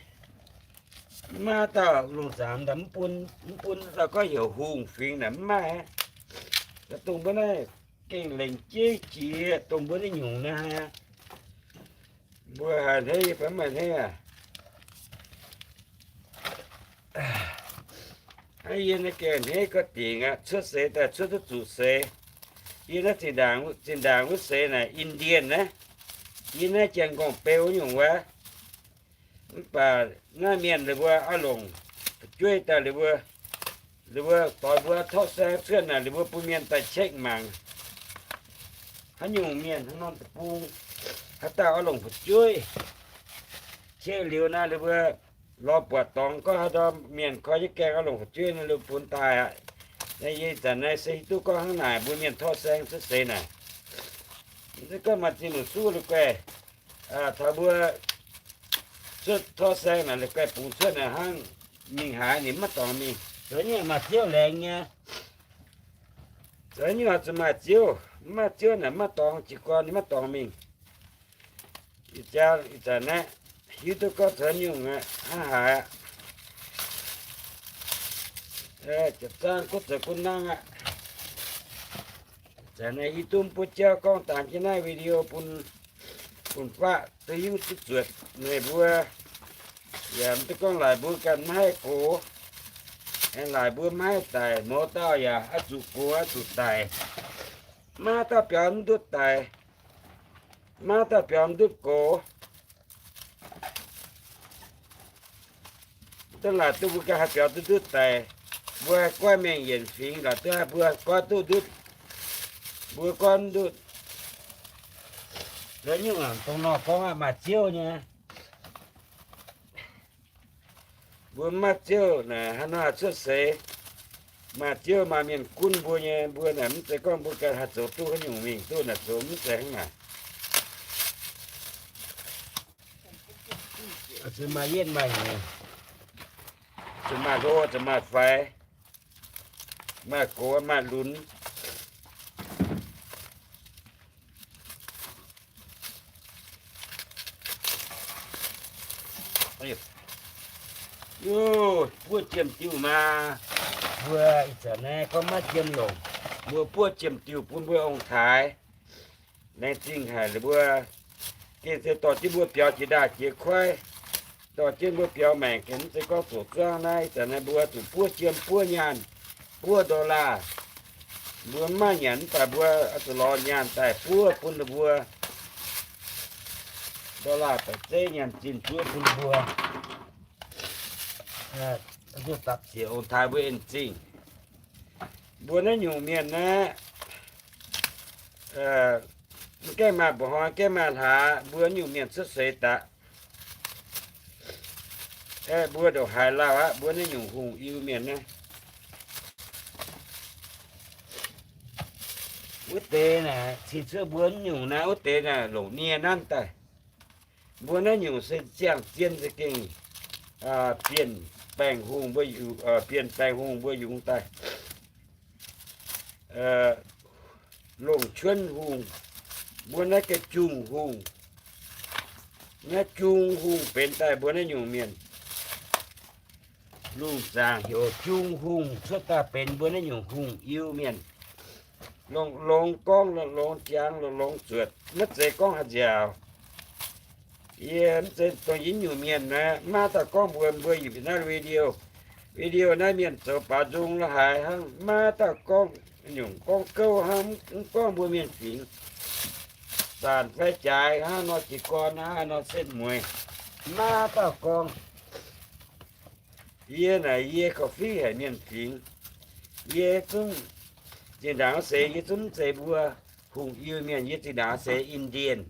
mv maaih dauh lungh zaangc mv bun, mv bun dauh gorngv heuc hungh fingx naaic mv maaih. Dongh mbuo naaiv gengh lengc jeiv jiex dongh mbuo naaiv nyungc naaiv. Mbuo haiz hneiv fai mv haiz hneiv aac? Hnangv yie naaiv gengh hneiv gauh dingc aqv, cuotv seix daaih cuotv duqv zuqc seix. Yie naaiv zinh ndaangc, zinh ndaangc wuov seix naaic Indian naaiv, yie naaiv janx-gorngv beu wuov nyungc wuov. Mv baac naaiv mienh ninh mbuo oix longc fu'jueiv daaih, ninh mbuo, ninh mbuo doix mbuo torqv saeng cuotv naaic, ninh mbuo bun mienh daaih check mangc, haaix nyungc mienh, haaix norm deic-bung, haaix dauh oix longc fu'jueiv. Check liuz naaiv, ninh mbuo lorz buatc dorngx gorngv haaix ndorm mienh koi jienv gaengh oix longc fu'jueiv, ninh mbuo bun daaih aqv. Naaiv yie zanc naaiv se hiuv duqv gorngv hnangv naaic, mbuo mienh torqv saeng cuotv seix naaic. Mv zeiz gorngv maaih zinh lungc suv la'guaih taux mbuo cuotv torqv saeng naaic, la'guaih bungx cuotv naaic hnangv, mingh haaix ninh maiv dorngx mingh. Zoux nyungc maaih ziouv laengz nyei. Zoux nyungc zuqc maaih ziouv, mv maaih ziouv naaic maiv dorngx, jiez gorn ninh maiv dorngx mingh. Ih jaax, ih zanc naaiv hiuv duqv gorngv zoux nyungc aqv, hnangv haaix aqv. Jaax zaang kuv zoux kuv nangv aqv. Ih zanc naaiv hiuv duqv mv buov jauv gorngv dangx jienv naaiv video bun, fun-faqv duqv hiuv duqv zuotc meih mbuo. Yaac mv duqv gorngv laaic mbuo ganh maiv haih gox, aengx laaic mbuo maiv haih daic, mouz dauh yaac oix zuqc gox oix zuqc daic. Maiv dauh biaux mv ndutv daic, maiv dauh biaux mv ndutv gox. Duqv laaic duqv mbuo ganh haih biaux duqv ndutv daic. Mbuo haih goiv mengh yienc fingx laaix duqv haih mbuo goiv duqv ndutv, mbuo goiv mv ndutv. Zoux nyungc dongh nor gorngv aqv, maaih ziouv nyei. Mbuo mv maaih ziouv naaic, haaix nor haih cuotv seix? Maaih ziouv maaih mienh gunv mbuo nyei, mbuo naaic mv zeiz gorngv mbuo ganh haih zoux duqv haaix nyungc mingh duqv naaic, zoux mv zeiz hnangv naaic. Zuqc maaih yietv maaih nyeic, zuqc maaih hlo, zuqc maaih faix, maaih gox maaih lunx. Buov jiem diuh maah! Mbuo ih zanc naaiv gorngv maiv jiem longc, mbuo buov jiem diuh bun mbuo ong-taaix. Laengz zingh haic ninh mbuo gengh se dorh jienv mbuo biaux jiex ndaah jiex kuaaiv, dorh jienv mbuo biaux maengc gengh mv zeiz gorngv zoqc zuangv naaiv. Ih zanc naaiv mbuo zuqc buov jiem buov nyaanh buov dollar. Mbuo mv maaih nyanc mv baac mbuo oix zuqc lorz nyaanh daaih buov bun ninh mbuo, dollar daaih zeiv nyaanh zinh buov bun ninh mbuo. Dapv ziec ong-taaix mbuo en-zingh. Mbuo naaiv nyungc mienh naaiv, mv gaengh maaih mba'hnoi, gaengh maaih hlaax, mbuo nyungc mienh cuotv seix daaih. Aeqv, mbuo ndongc haaix lauh aqv, mbuo naaiv nyungc hungh Iu-Mienh naaiv. Wuov deix naaic cing cuotv mbuo nyungc naaiv, wuov deix naaic longc nie nanv daaih. Mbuo naaiv nyungc se ziangh zien za'gengh bienh baengh hungh mbuo, bienh baengh hungh mbuo yungz daaih. longc cuonv hungh, mbuo naaiv ga'jungh hungh. Naaiv jungh hungh benx daaih mbuo naaiv nyungc mienh. Lungh zaangc heuc jungh hungh cuotv daaih benx mbuo naaiv nyungc hungh Iu-Mienh. Longx-longx gorngv, longx-longx jangx, longx-longx zuotc, maiv zeiz gorngv haaix nziaauc. Yie mv zeiz dongh yie nyungc mienh naaiv, maiv dauh gorngv mbuo, mbuo yiem naaiv video, video naaiv mienh zoux baaux nzung la'haaix hnangv, maiv dauh gorngv nyungc gorngv gouv hnangv, mv gorngv mbuo mienh fingx zanc fai jaaix hnangv nor, jiez gorn hnangv nor, setv mueiz, maiv dauh gorngv. Yie naaic yie korv-fiqv haic mienh fingx. Yie zungv zinh ndaangc seix yie zungv mv zeiz mbuo hungh Iu-Mienh, yie zinh ndaangc seix Indian.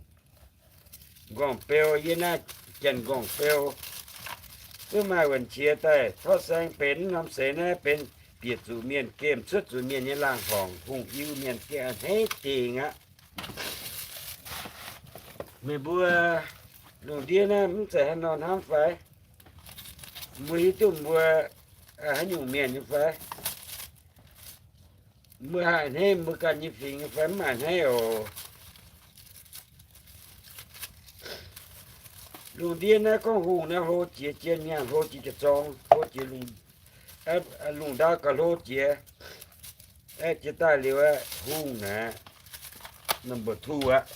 Nqorngv-beu, yie naaiv Janx nqorngv-beu, zungv maaih wuonh qiex daaih torqv saeng benx norm seix naaiv benx bieqc zuqc mienh, gemh cuotv zuqc mienh nyei laangh horngc, hungh Iu-Mienh gengh a'hneiv dingc aqv. Meih mbuo lungh ndiev naaiv mv zeiz haaix nor hnamv fai? Mbuo hiuv duqv mbuo haaix nyungc mienh nyei fai? Mbuo haih a'hneiv mbuo ganh nyei fingx nyei fai? Mv haih a'hneiv oc. Lungh ndiev naaiv gorngv hungh naaiv hlo jiex jien nyaanh, hlo jiex jiex zorng, hlo jiex lungh, lungh ndau gauh hlo jiex. Jiex daaih liuz, hungh naaiv number two aqv.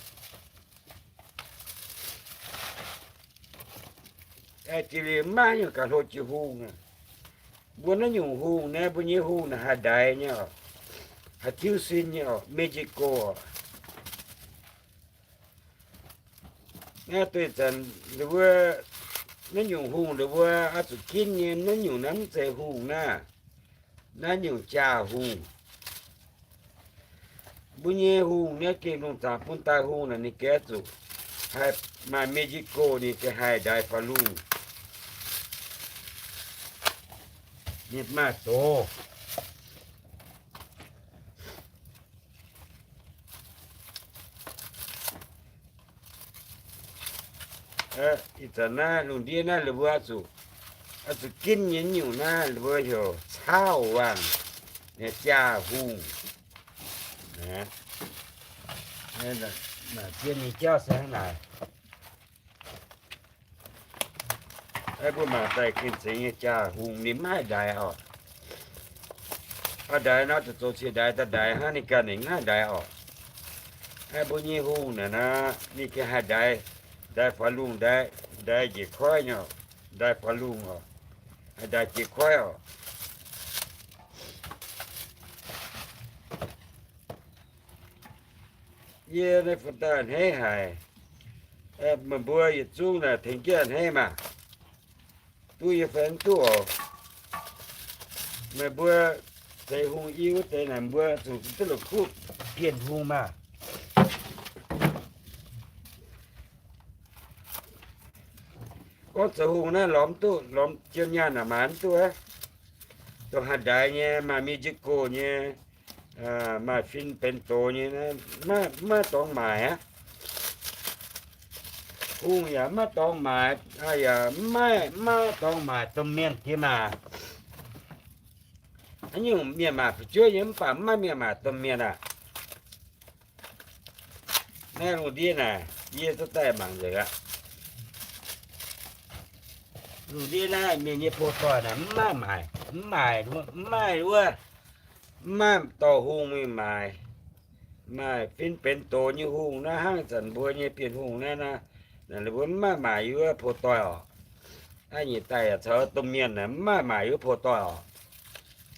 Jiex liuz maiv nyungc gauh hlo jiex hungh aqv. Mbuo naaiv nyungc hungh naaiv, mbuo nyei hungh naaiv haih ndaix nyei oc, haih tiuv sin nyei oc, magical oc. Naaiv duih zanc mbuo naaiv nyungc hungh, mbuo oix zuqc ginv nyei. Naaiv nyungc naaiv mv zeiz hungh naaiv, naaiv nyungc jaa-hungh. Mbuo nyei hungh naaiv gengh lungh zaangc bun daaih hungh naaic, ninh gengh zuqc haih maaih magical, ninh gengh haih ndaix faaux lungh. Ninh maaih doz. Ih zanc naaiv lungh ndiev naaiv, ninh mbuo oix zuqc ginv nyei nyungc naaiv, ninh mbuo heuc caauv waangc, jaa-hungh. Zien nyei jauv se hnangv naaic. Mbuo mangc daaih gengh zeiz nyei jaa-hungh, ninh maiv haih ndaix oc. Ndaix nor, zoux cie ndaix daaih ndaix hnangv, ninh ganh ninh maiv haih ndaix oc. Mbuo nyei hungh naaic nor, ninh gengh haih ndaix, ndaix faaux lungh, ndaix njiec koiv nyei, ndaix faaux lungh oc, ndaix njiec koiv oc. Yie naaiv fun daaih a'hneiv haic. Meih mbuo yietc zungv naaic tengx jienv a'hneiv maah! Duqv yie fai mv duqv oc. Meih mbuo zeix hungh i wuov deix naaic, mbuo zuqc duqv la'kuqv bienh hungh maah! Gorngv zoux hungh naaiv lorz mv duqv, lorz jiem nyaanh naaic maaiz mv duqv aqv. Dongh haih ndaix nyei, maaih magical nyei, maaih fin benx doz nyei, maiv dorngx maaic aqv. Hungh yaac maiv dorngx maaic, yaac maiv, maiv dorngx maaic domh mienh diex maac. Haaix nyungc mienh maaic fu'jueiv nyei mv baac maiv maaih mienh maaic domh mienh aqv. Naaiv lungh ndiev naaic, yie duqv daaih mangc nzengc aqv. Lungh ndiev naaiv mienh nyei pou doic naaic mv maaih maaic, mv maaih, mv maaih wuov, mv maaih dorh hungh mingh maaic. Maaih fin benx doz nyei hungh naaiv, hnangv zanc mbuo nyei bienh hungh naaiv, naaiv mbuo mv maaih maaic yiem wuov pou doic oc. Naaiv nyic daaih yaac caux domh mienh naaic mv maaih maaic yiem wuov pou doic oc.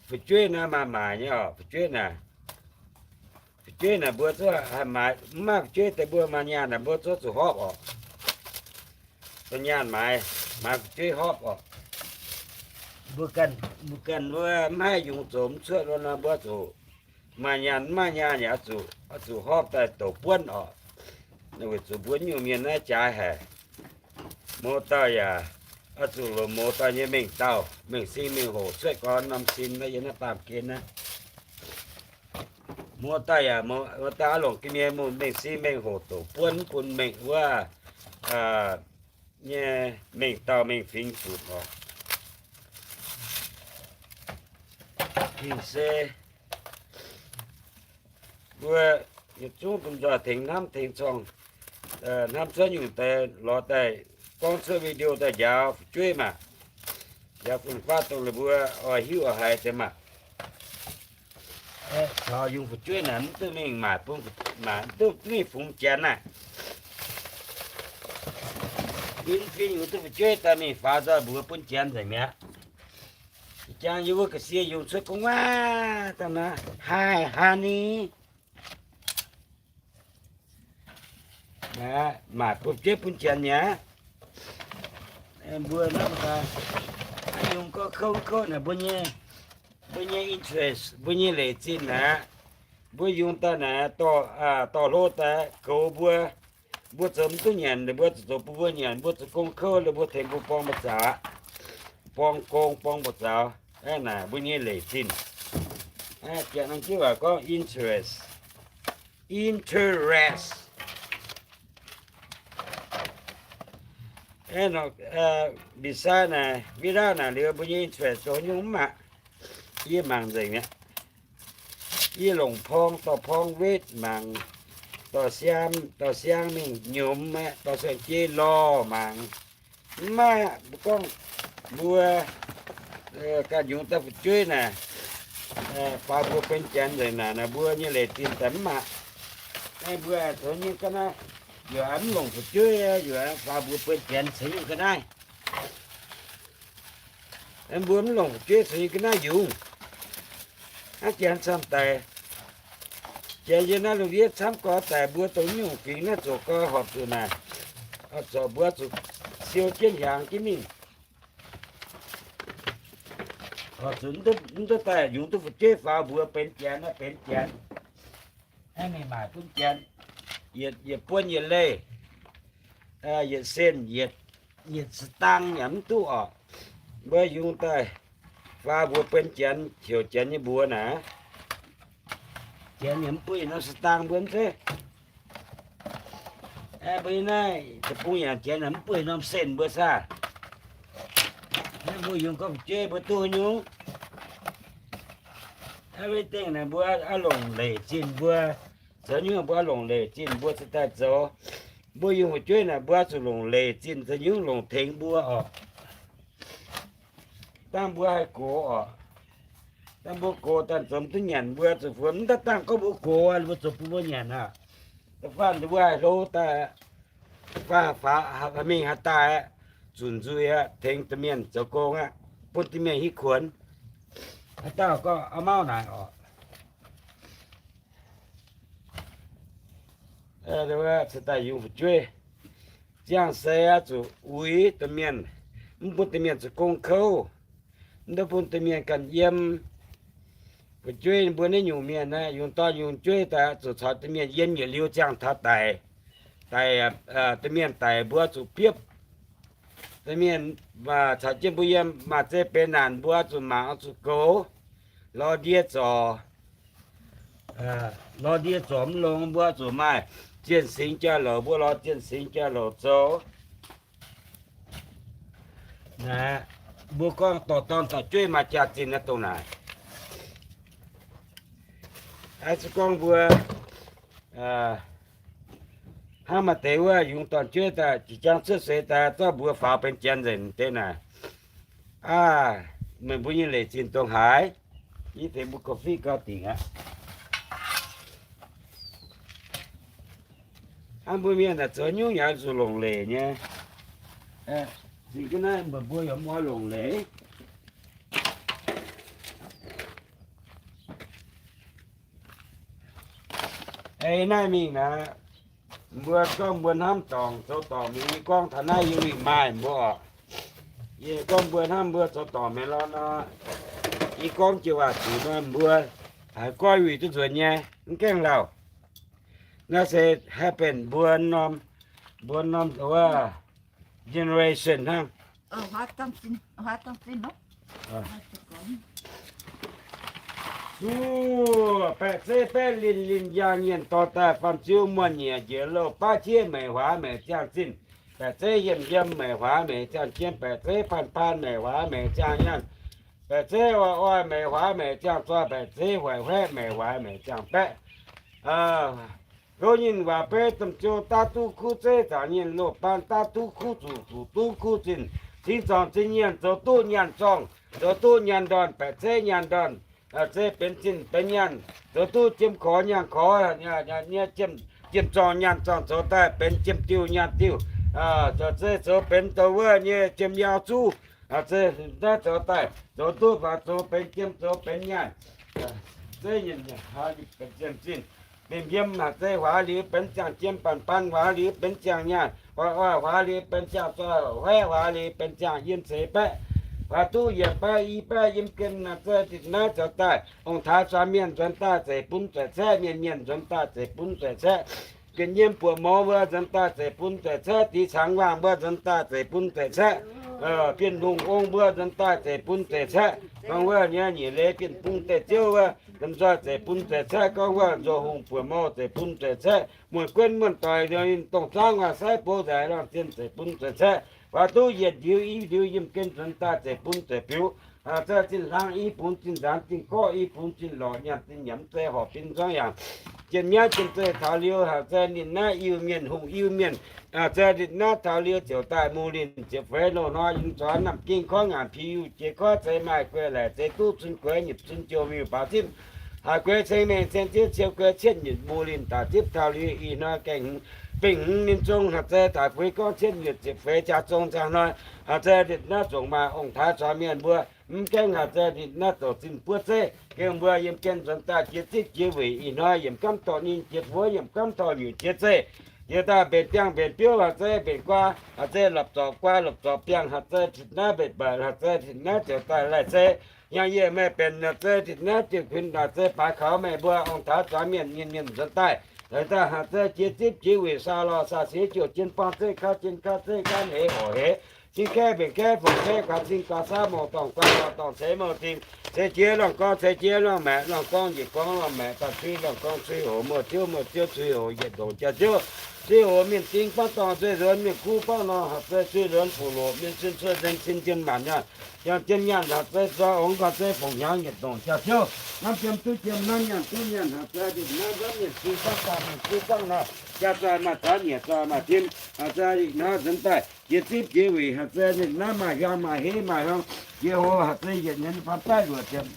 Fu'jueiv naaiv maaih maaic nyei oc, fu'jueiv naaic. Fu'jueiv naaic mbuo zuqc haih maaiz, mv maaih fu'jueiv deix mbuo maaih nyaanh naaic mbuo zuqc zuqc horpv oc. Dongh nyaanh maaiz, maaiz fu'jueiv horpv oc. Mbuo ganh, mbuo ganh wuov mv haih yungz zoux mv cuotv wuov nor, mbuo zuqc maaih nyaanh, mv maaih nyaanh yaac zuqc, zuqc horpv daaih douc buonv oc. Weic zuqc mbuo nyungc mienh naaiv jaaix haic. Mouz dauh yaac oix zuqc longc mouz dauh nyei mengh dauh, mengh sing mengh hoc cuotv gorn norm sin naaiv yiem naaiv baamh gen naaiv. Mouz dauh yaac mouz dauh oix longc ga'mienh mengh sing mengh hoc douc buonv bun mengh wuov nyei mengh dauh mengh fingx zuqc oc. Gengh se mbuo Yietc zungv domh nzoih tengx hnamv tengx corng, hnamv cuotv nyungc deix lorz daaih gorngv cuotv video daaih njaaux fu'jueiv maah. Njaaux fun-faqv dongh ninh mbuo oix hiuv oix haiz deix maah. Caux yungz fu'jueiv naaic mv duqv mingh maaic bun, maaic mv duqv mingh fungx janx naaic. Yie mv fingx yungz duqv fu'jueiv daaih mingh faaux nzoih mbuox bun janx nzengc mi'aqv. Jangx yie wuov ga'sie yungz cuotv gu'nguaaic daaih naaic, Hi, honey. Maaic bun fu'jueiv bun janx mi'aqv. Mbuo naaiv daaih, yungz gorngv kouv kouv naaic mbuo nyei, mbuo nyei interest, mbuo nyei leic zinh naaic. Mbuo yungz daaih naaic dorh, dorh hlo daaih goux mbuo. Mbuo zoux mv duqv nyanc, mbuo zuqc zoux bun mbuo nyanc. Mbuo zoux gong kouv, mbuo tengx mbuo borng mbu'zaux, borng gong borng mbu'zaux. Naaic mbuo nyei leic zinh. Jangx norm jienv waac gorngv interest, interest. Beside naaic, without naaic liuz mbuo nyei interest zoux nyungc mv maaih. Yie mangc nzengc mi'aqv. Yie longc porng dorh porng wetv mangc, dorh siang, dorh siang mingh nyomz aeqv, dorh siang-jeiv lorh mangc. Mv maaih mbuo gorngv mbuo ganh yungz daaih fu'jueiv naaic, faaux mbuox benx janx nzengc naaic, naaic mbuo nyei leic zinh daaih mv maaih. Mbuo zoux nyungc ga'naaiv, yaac mv longc fu'jueiv, yaac faaux mbuox benx janx zoux nyungc ga'naaiv. Mbuo mv longc fu'jueiv zoux nyungc ga'naaiv yungz. Hnangv janx camv daic, janx yiem naaiv lungh ndiev camv gorx daic, mbuo dongh nyungc fingx naaiv zoqc gau horpc zuqc naaic, zorc mbuo zuqc siou jienv hiaangx jienv mingh. Horpc zuqc mv duqv daaih yungz duqv fu'jueiv faaux mbuox benx janx naaiv benx janx. Aengx mingh maaic bun janx, yietc buonc yietc leih, yietc sen, yietc, yietc sa'dangh yaac mv duqv orqc. Mbuo yungz daaih faaux mbuox benx janx, heuc janx nyei mbuox naaic, janx yaac mv buov yietc norm sa'dangh mbuo mv zeiz. Mbuo naaiv deic-bung yaac janx yaac mv buov yietc norm sen mbuo saah. Naaiv mbuo yungz gorngv fu'jueiv mbuo duqv nyungc. Everything naaic mbuo oix longc leic zinh mbuo. Zoux nyungc mbuo oix longc leic zinh mbuo cingx daaih zoux. Mbuo yungz fu'jueiv naaic mbuo oix zuqc longc leic zinh zoux nyungc longc tengx mbuo orqc. Dangh mbuo haih gox orqc. Dangh mbuo gox daaih zoux mv duqv nyanc mbuo zuqc fuox mv daaih dangh gorngv mbuo gox mbuo zoux bun mbuo nyanc aqv. Da'faanh mbuo haih hlo daaih, faah faaux mingh haaix daaih aqv, zunc nzuih aqv, tengx da'mienh zoux gong aqv, bun da'mienh hiuv kuonx. Haaix dauh gorngv auv mauv naaic orqc. Cingx daaih yungz fu'jueiv, ziangh se oix zuqc uix da'mienh, mv bun da'mienh zoux gong kouv, mv duqv bun da'mienh ganh yiem. Fu'jueiv mbuo naaiv nyungc mienh aeqv, yungz dorn yungz jueiv daaih zuqc caux da'mienh yiem yietc liuz ziangh taux daic, daic, da'mienh daic mbuo zuqc biopv. Da'mienh caux jienv mbuo yiem maaih zeiv benx naanc mbuo zuqc mangc zuqc goux, lorz ndie zorc, lorz ndie zorc mv longx mbuo zuqc maaih zienh singx jauv-louc, mbuo lorz zienh singx jauv-louc zoux. Mbuo gorngv dorh dorn dorh jueiv maaih jaax-zinh naaiv dongh naaic. Aa, se gorngv mbuo hnangv maaih deix wuov yungz dorn jueiv daaih jiex jangx cuotv seix daaih zorqv mbuo faaux benx janx nzengc deix naaic, aa, meih mbuo nyei leic zinh dongh haaix? Yie tengx mbuo go fiqv gau dingc aqv. Hnangv mbuo mienh naaic zoux nyungc yaac zuqc longc leic nyei. Zinh ga'naaiv mbuo yaac mv oix longc leic. Ei naaiv mingh naaic, mbuo gorngv mbuo hnamv dorngc zoux dorngc mingh, yie gorngv taux naaiv yie mingh maaih mbuo orqc. Yie gorngv mbuo hnamv mbuo zoux dorngc mingh lorqc nor, yie gorngv jiex waac zuqc nor mbuo haiz goiv wuic duqv nzuonx nyei, mv gaengh lauh. Naaiv se happen mbuo norm, mbuo norm wuov generation hnangv. Suv baeqc zeiv baeqv linh linh yangh nyienh dorh daaih faam-ziu muonh nyieqc njiec louh baav jieqv meic huaax meic ziangh zinh. Baeqc zeiv yiem yiem meic huaax meic ziangh jiem, baeqc zeiv paan paan meic huaax meic ziangh yangh, baeqc zeiv oix oix meic huaax meic ziangh zoih, baeqc zeiv huaic hueqv meic huaax meic ziangh baeqv. Tov nyinh waac beiv domh jou daav duqv kuv zeiv, zaangc nyinh loz-baan daav duqv kuv zuqc, zuqc duqv kuv zinh. Cingx zorngc zinh nyaanh zoux duqv nyaanh zorngh, zoux duqv nyaanh ndorn, baeqc zeiv nyaanh ndorn, zeiv benx zinh benx nyaanh, zoux duqv jiem korx nyaanh korx, jiem zorngh nyaanh zorngh zoux daaih benx jiem diuh nyaanh diuh. Zoux zeiv zoux benx douc wuov nyei jiem yaac zuqv, zeiv naaiv zoux daaih zoux duqv faaux zoux benx jiem zoux benx nyaanh. Zeiv benx zinh, benx yiem haac zeiv huaax liuz benx ziangh jiem, banh baan huaax liuz benx ziangh nyaanh, oix oix huaax liuz benx ziangh zoih, huaiv huaax liuz benx ziangh yiem ceix baeqv, huaax duqv yietc baeqv i baeqv yiem gen haac zeiv nditc naaiv zoux daaih. Ong-taaix zuangx mienh nzuonx daaih zeic bun zueic caeqv, mienh mienh nzuonx daaih zeic bun zueic caeqv. Guen yiem buoqc mouz mbuo nzuonx daaih zeic bun zueic caeqv, dix cangx waangh mbuo nzuonx daaih zeic bun zueic caeqv. Bienh hungh ong mbuo nzuonx daaih zeic bun zueic caeqv. Gorngv wuov nyei nyiec leiz bienh bung deic-ziouv wuov, domh nzoih zeic bun zueic caeqv. Gorngv wuov nzoih hungh buoqc mouz zeic bun zueic caeqv. Muonc guon muonc doic, ninh dongh zaangv waac-saiv bo nzaic lorngh zinh zeic bun zueic caeqv. Huaax duqv yietc ndiux i ndiux yiem gen nzuonx daaih zeic bun zueic biux. Haac zeiv zinh hlang i bungx zinh nzaanx, zinh gorqv i bungx zinh lorqc, nyaanh zinh nyiemz zeiv horpc bin nzuangv yaac jien miav jien zeiv taux liuz haac zeiv ninh naaiv Iu-Mienh, hungh Iu-Mienh. Haac zeiv ninh naaiv taux liuz ziouc daaih mungh linh ziepc feix loz-hnoi yungz zuangx Namh Ging koiv ngaanc Piu jiex koiv zeiz maaih guei laic zeiz duqv cun gueix nyietc cun jouh miuc baaux zipv. Haaix gueix ceng mengh ceng zipv ciou gueix cietv nyutc mungh linh daaih zipv taux liuz ih hnoi gaengh bengh hmz ninh zong haac zeiv daaih fuix gorngv cietv nyutc ziepc feix jaax zong ziangh hnoi. Haac zeiv ninh naaiv zongc maaih ong-taaix zuangx mienh mbuo mv gaengh haac zeiv ninh naaiv zoux zinh buov zeiv, gaengh mbuo yiem gen nzuonx daaih jiex zipv jiex weic ih hnoi yiemc gamv dorh ninh jiex buov yiemc gamv dorh miuc jiex zeiv. Jiex daaih mbenc biangh mbenc biouv haac zeiv mbenc guaa, haac zeiv lopc zorpc guaa lopc zorpc biangh haac zeiv zinh naaiv mbenc mbaeqc haac zeiv zinh naaiv ziouc daaih laih zeiv. Hnyangx yie meih benx haac zeiv zinh naaiv diuh kuinx haac zeiv baaix kaux meih mbuo ong-taaix zuangx mienh nyienh mienh nzuonx daaih. Haac zeiv haac zeiv jiex zipv jiex weic saa lorh saa sic jouh jien buangh zeiv kaav jien kaav zeiv gaanv heix horc heix, cing kaeqv mbenc kaeqv fongc kaeqv guaax cing guaax saav mouc dorngh guaax lorh dorngh ceix mouc dingc, ceix jiex lorngh gorngv ceix jiex lorngh maeqc, lorngh gorngv njiec gorngv lorngh maeqc, daaih cui lorngh gorngv cui hoc, muoz-ziouv muoz-ziouv cui hoc, yietc ndongc jaax-ziouv cui hoc, mienh ding buangv dorngh zuiz nzuonx, mienh kuv buangv norm haac zeiv zuiz nzuonx, fuqv loqc mienh cun cuotv nzengc cin jien maanc nyaanh, yangh jien nyaanh haac zeiv zoi ongx guaax zeiv fongc hnyangx yietc ndongc jaax-ziouv, hnamv jiem duqv jiem, hnamv nyaanh duqv nyaanh haac zeiv ndutc naaiv nzamv mienh cui buangv daaih, mienh kuv buangv norm, jaax zoih maaih zaax nyieqc zoih maaih tim, haac zeiv ih hnoi nzuonx daaih jiex zipv jiex weic haac zeiv ninh naaiv maaih hiuang maaih heiv maaih hiuang, jiex hoz haac zeiv yietc hnyangx faam baeqv luoqc ziepc,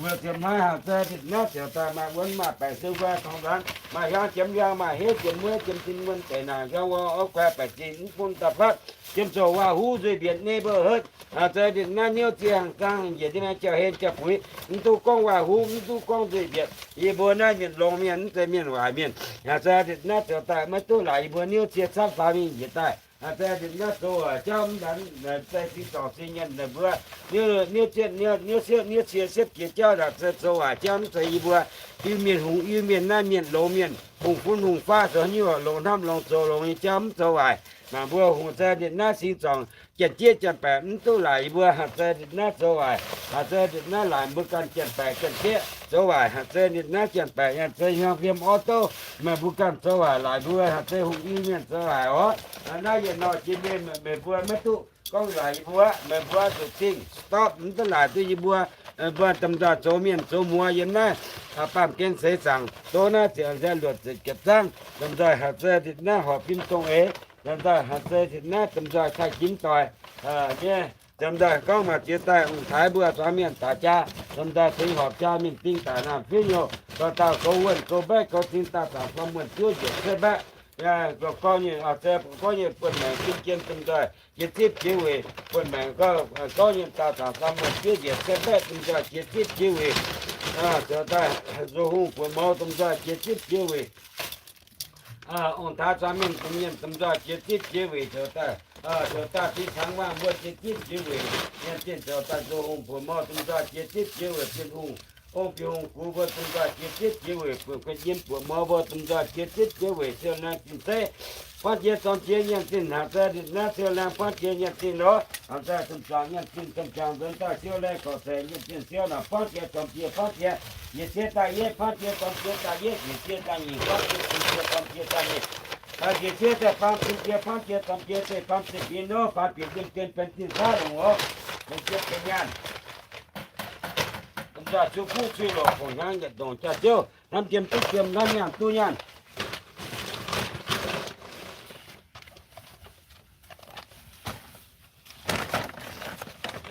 buoz ziepc hnoi haac zeiv ninh naaiv ziouc daaih maaih wuonx maaih baengc se wuov tongx nzuonx, maaih hiuang jiem hiuang maaih heiv jiem mueiv jiem zinh wuonh deic naanc hiuang wuov orv guai baeqc zinh mv bun daaih fatv, jiem zoux waac-huv nzuih mbietc neighborhood, haac zeiv ninh naaiv niouv zie hangx zaang njiec jienv naaiv jauv-hlen jauv-buix, mv duqv gorngv waac-huv mv duqv gorngv nzuih mbietc. Yie mbuo naaiv mienh longx mienh mv zeiz mienh waaic mienh, haac zeiv ninh naaiv zoux daaih maiv duqv laaix yie mbuo niouv zie camv faaux mingh njiec daaih. Haac zeiv ninh naaiv zoux waaic jauv mv nzanc, zeiz zingh dorngc zingh nyenh ninh mbuo, niouv, niouv zieqv, niouv, niouv siepv, niouv cie siepv jiex jauv, haac zeiv zoux waaic jauv mv zeiz yie mbuo Iu-Mienh hungh Iu-Mienh naaiv mienh longx mienh, hungh fun hungh faav zoux haaix nyungc longx hnamv longx zoux longx nyei jauv mv zoux waaic. Mangc mbuo hungh zeiv ninh naaiv singx zorngc janx-jieqv janx-baeqc mv duqv laaix yie mbuo, haac zeiv ninh naaiv zoux waaic, haac zeiv ninh naaiv laaix mbuo ganh janx-baeqc janx-jieqv zoux waaic, haac zeiv ninh naaiv janx-baeqc haac zeiv hiuang fiem orv douv, meih mbuo ganh zoux waaic laaix mbuo, haac zeiv hungh Iu-Mienh zoux waaic orv. Naaiv yietc norm jiex mienh meih mbuo maiv duqv gorngv laaix yie mbuo, meih mbuo zuqc zingh stop mv duqv laaix duqv yie mbuo. Mbuo domh nzoih zoux mienh zoux muoz yiem naaiv baamh gen seix zaangc, doz naaiv ziepc nzaih luoqc ziepc jiepc zangv, domh nzoih haac zeiv ninh naaiv horpc fim dongh eix, domh nzoih haac zeiv ninh naaiv domh nzoih cai-jimv doic nyei. Domh nzoih gorngv maaih ziex daaih ong-taaix mbuo zuangx mienh daaih jaa, domh nzoih cingx horpc jaa mienh ding daaih naamh fiev nyouh, dorh dauh goux wuonh goux mbaeqv goux zinh dauh zaangc fam wuonh juov njiec cuotv mbaeqv. Gorngv nyei, gorngv nyei buonv maengc jien jien domh nzoih jiex zipv jiex weic, buonv maengc gorngv nyei dauh zaangc fam wuonh juov njiec cuotv mbaeqv domh nzoih jiex zipv jiex weic, zoux daaih nzuonx hungh buoz mouz domh nzoih jiex zipv jiex weic, ong-taaix zuangx mienh domh mienh domh nzoih jiex zipv jiex weic, zoux daaih, zoux daaih fih cangx waangh mbuo jiex zipv jiex weic, nyanc zinh zoux daaih nzuonx hungh buoz mouz domh nzoih jiex zipv jiex weic, bienh hungh, ong bienh hungh gux mbuo domh nzoih jiex zipv jiex weic, buonc guei yiem buoz mouz mbuo domh nzoih jiex zipv jiex weic, siou laengh zinh zeiv, buangv jiex zorng jiex nyanc zinh haac zeiv ninh naaiv siou laengh buangv jiex nyanc zinh lorz, haac zeiv domh zuangx nyanc zinh domh zuangx nzuonx daaih siou laengh gorqv zeiz nyanc zinh siou naaic buangv jiex zorng jiex buangv jiex, njiec sieqv daaih yietv buangv jiex zorng jiex daaih yietv, njiec sieqv daaih nyic buangv jiex zorng jiex buangv jiex daaih nyic, njiec sieqv daaih faam zinh jiex buangv jiex zorng jiex zeiv faam zinh bin nor, faam bieqc yiem gen benx zinh faav longc oc, benx jiex benx nyaanh. Domh nzoih cui kuv cui loc fongc hnyangx yietc ndongc jaax-ziouv, hnamv jiem duqv jiem, hnamv nyaanh duqv nyaanh.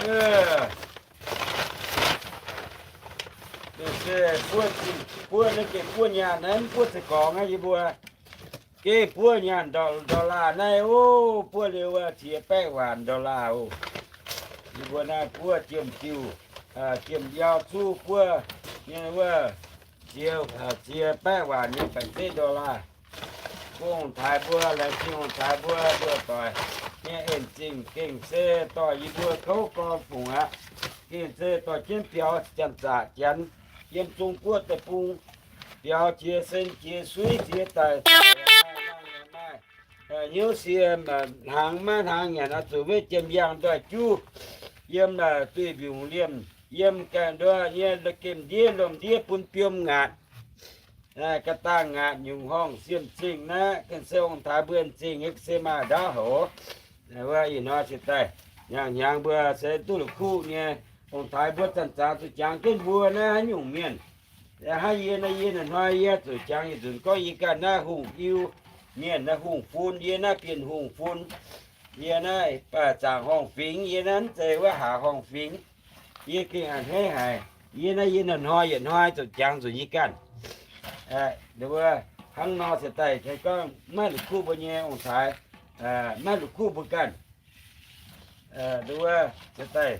Buov, buov naaiv gengh buov nyaanh naaiv, mv buov za'gorngv aqv yie mbuo. Gengh buov nyaanh dollar naaiv oc, buov liuz wuov ziex baeqv waanc dollar oc. Yie mbuo naaiv buov jiem diuh, jiem yauv zuqv buov nyei wuov ziex, ziex baeqv waanc nyei baeqc zeiv dollar. Bun ong-taaix mbuo, laengz zingh ong-taaix mbuo, mbuo doic nyei en zingh gengh se dorh yie mbuo kouv gorn fungc aqv. Gengh se dorh jienv biaux janx-zaqc janx yiem Zung Guoqv deic-bung biaux jiex sen jiex suiv jiex daic, hnyouv sie hnaangx maiv hnaangx nyanc oix zuqc maiv jiem yangh ndoih juv, yiem duih mbiungc liemh, yiem gaengh nduov nyei gemh ndiev lomh ndiev bun biom ngaatc. Ga'dangh ngaatc nyungc horngh siem zingh naaiv, gengh se ong-taaix mbuo en zingh nyei, se maaih ndaauv houc. Wuov ih hnoi se daaih hnyangx-hnyangx mbuo se duqv la'kuqv nyei. Ong-taaix mbuo zanc-zanc zuqc jangx jienv mbuo naaiv haaix nyungc mienh. Hnangv yie naaiv, yie naaiv hnoi yie zuqc jangx yietc nzunc gorngv yie ganh naaiv hungh Iu mienh, naaiv hungh fun, yie naaiv Bienh Hungh fun, yie naaiv Zaangc Horngh Fingx, yie naaiv mv zeiz wuov Haac Horngh Fingx. Yie gengh a'hneiv haic. Yie naaiv yie naaiv hnoi yietc hnoi zuqc jangx nzunc yie ganh. Wuov hnangv nor se daaih gorngv maiv la'kuqv mbuo nyei ong-taaix, maiv la'kuqv mbuo ganh. Wuov se daaih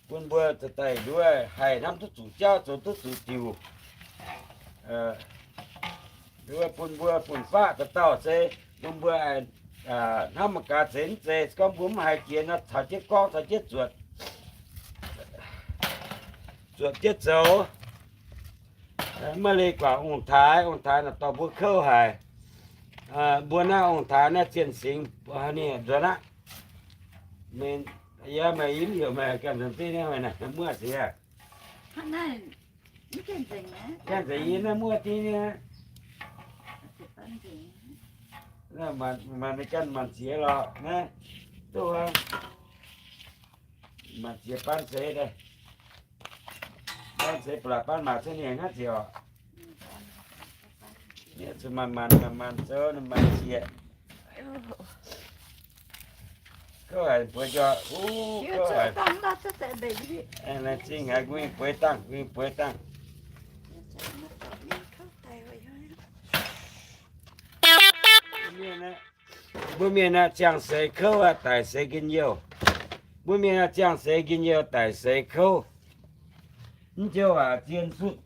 bun mbuo se daaih wuov haih hnamv duqv zuqc jauv, zoux duqv zuqc diuc. Wuov bun mbuo fun-faqv dauh dauh se bun mbuo hnamv mangc gaax zeiz mv zeiz. Gorngv mbuo mv haiz jiex nor, caux jienv gorngv, caux jienv zuotc, zuotc jienv zoux. Maiv leih guangc ong-taaix, ong-taaix naaic dorh mbuo kouv haic. Mbuo naaiv ong-taaix naaiv zienh singx ninh nzuonx aqv. Yie meih i mv heuc meih ganh nzuonx div nyei, meih muoz siex. Ganh nzengc yie naaiv muoz div nyei. Maaih meih ganh maanc siex lorqc naaiv, duqv maanc siex baan seix daaih. Baan seix ba'laqc baan maac cuotv hniev hnangv ziouc oc. Zuqc maanc maanc maanc maanc zoux, maanc siex. Kouv haic mbuo jauv, kouv haic. Laengz zingh haic, mbuo mingh bueix dangh, mbuo mingh bueix dangh. Mbuo mienh aah, ziangh seix kouv aah, daic seix njien-youh. Mbuo mienh aah, ziangh seix njien-youh, daic seix kouv. Mv joux waac zien zunv,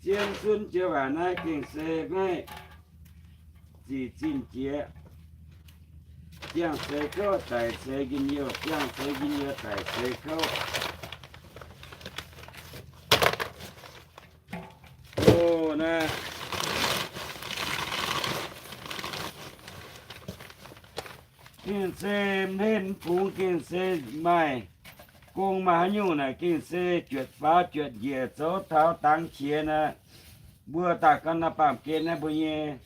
zien zunv joux waac naaiv gengh se maiv zic zinh jiex. Ziangh seix kouv daic seix njien-youh, ziangh seix njien-youh daic seix kouv. Oc, naaiv gengh se mv henv mv bungx, gengh se maaih gong maaih haaix nyungc naaic, gengh se juotc faaux juotc njiec zoux taux dangx qiex naaic. Mbuo daaih gan naaiv baamh gen naaiv mbuo nyei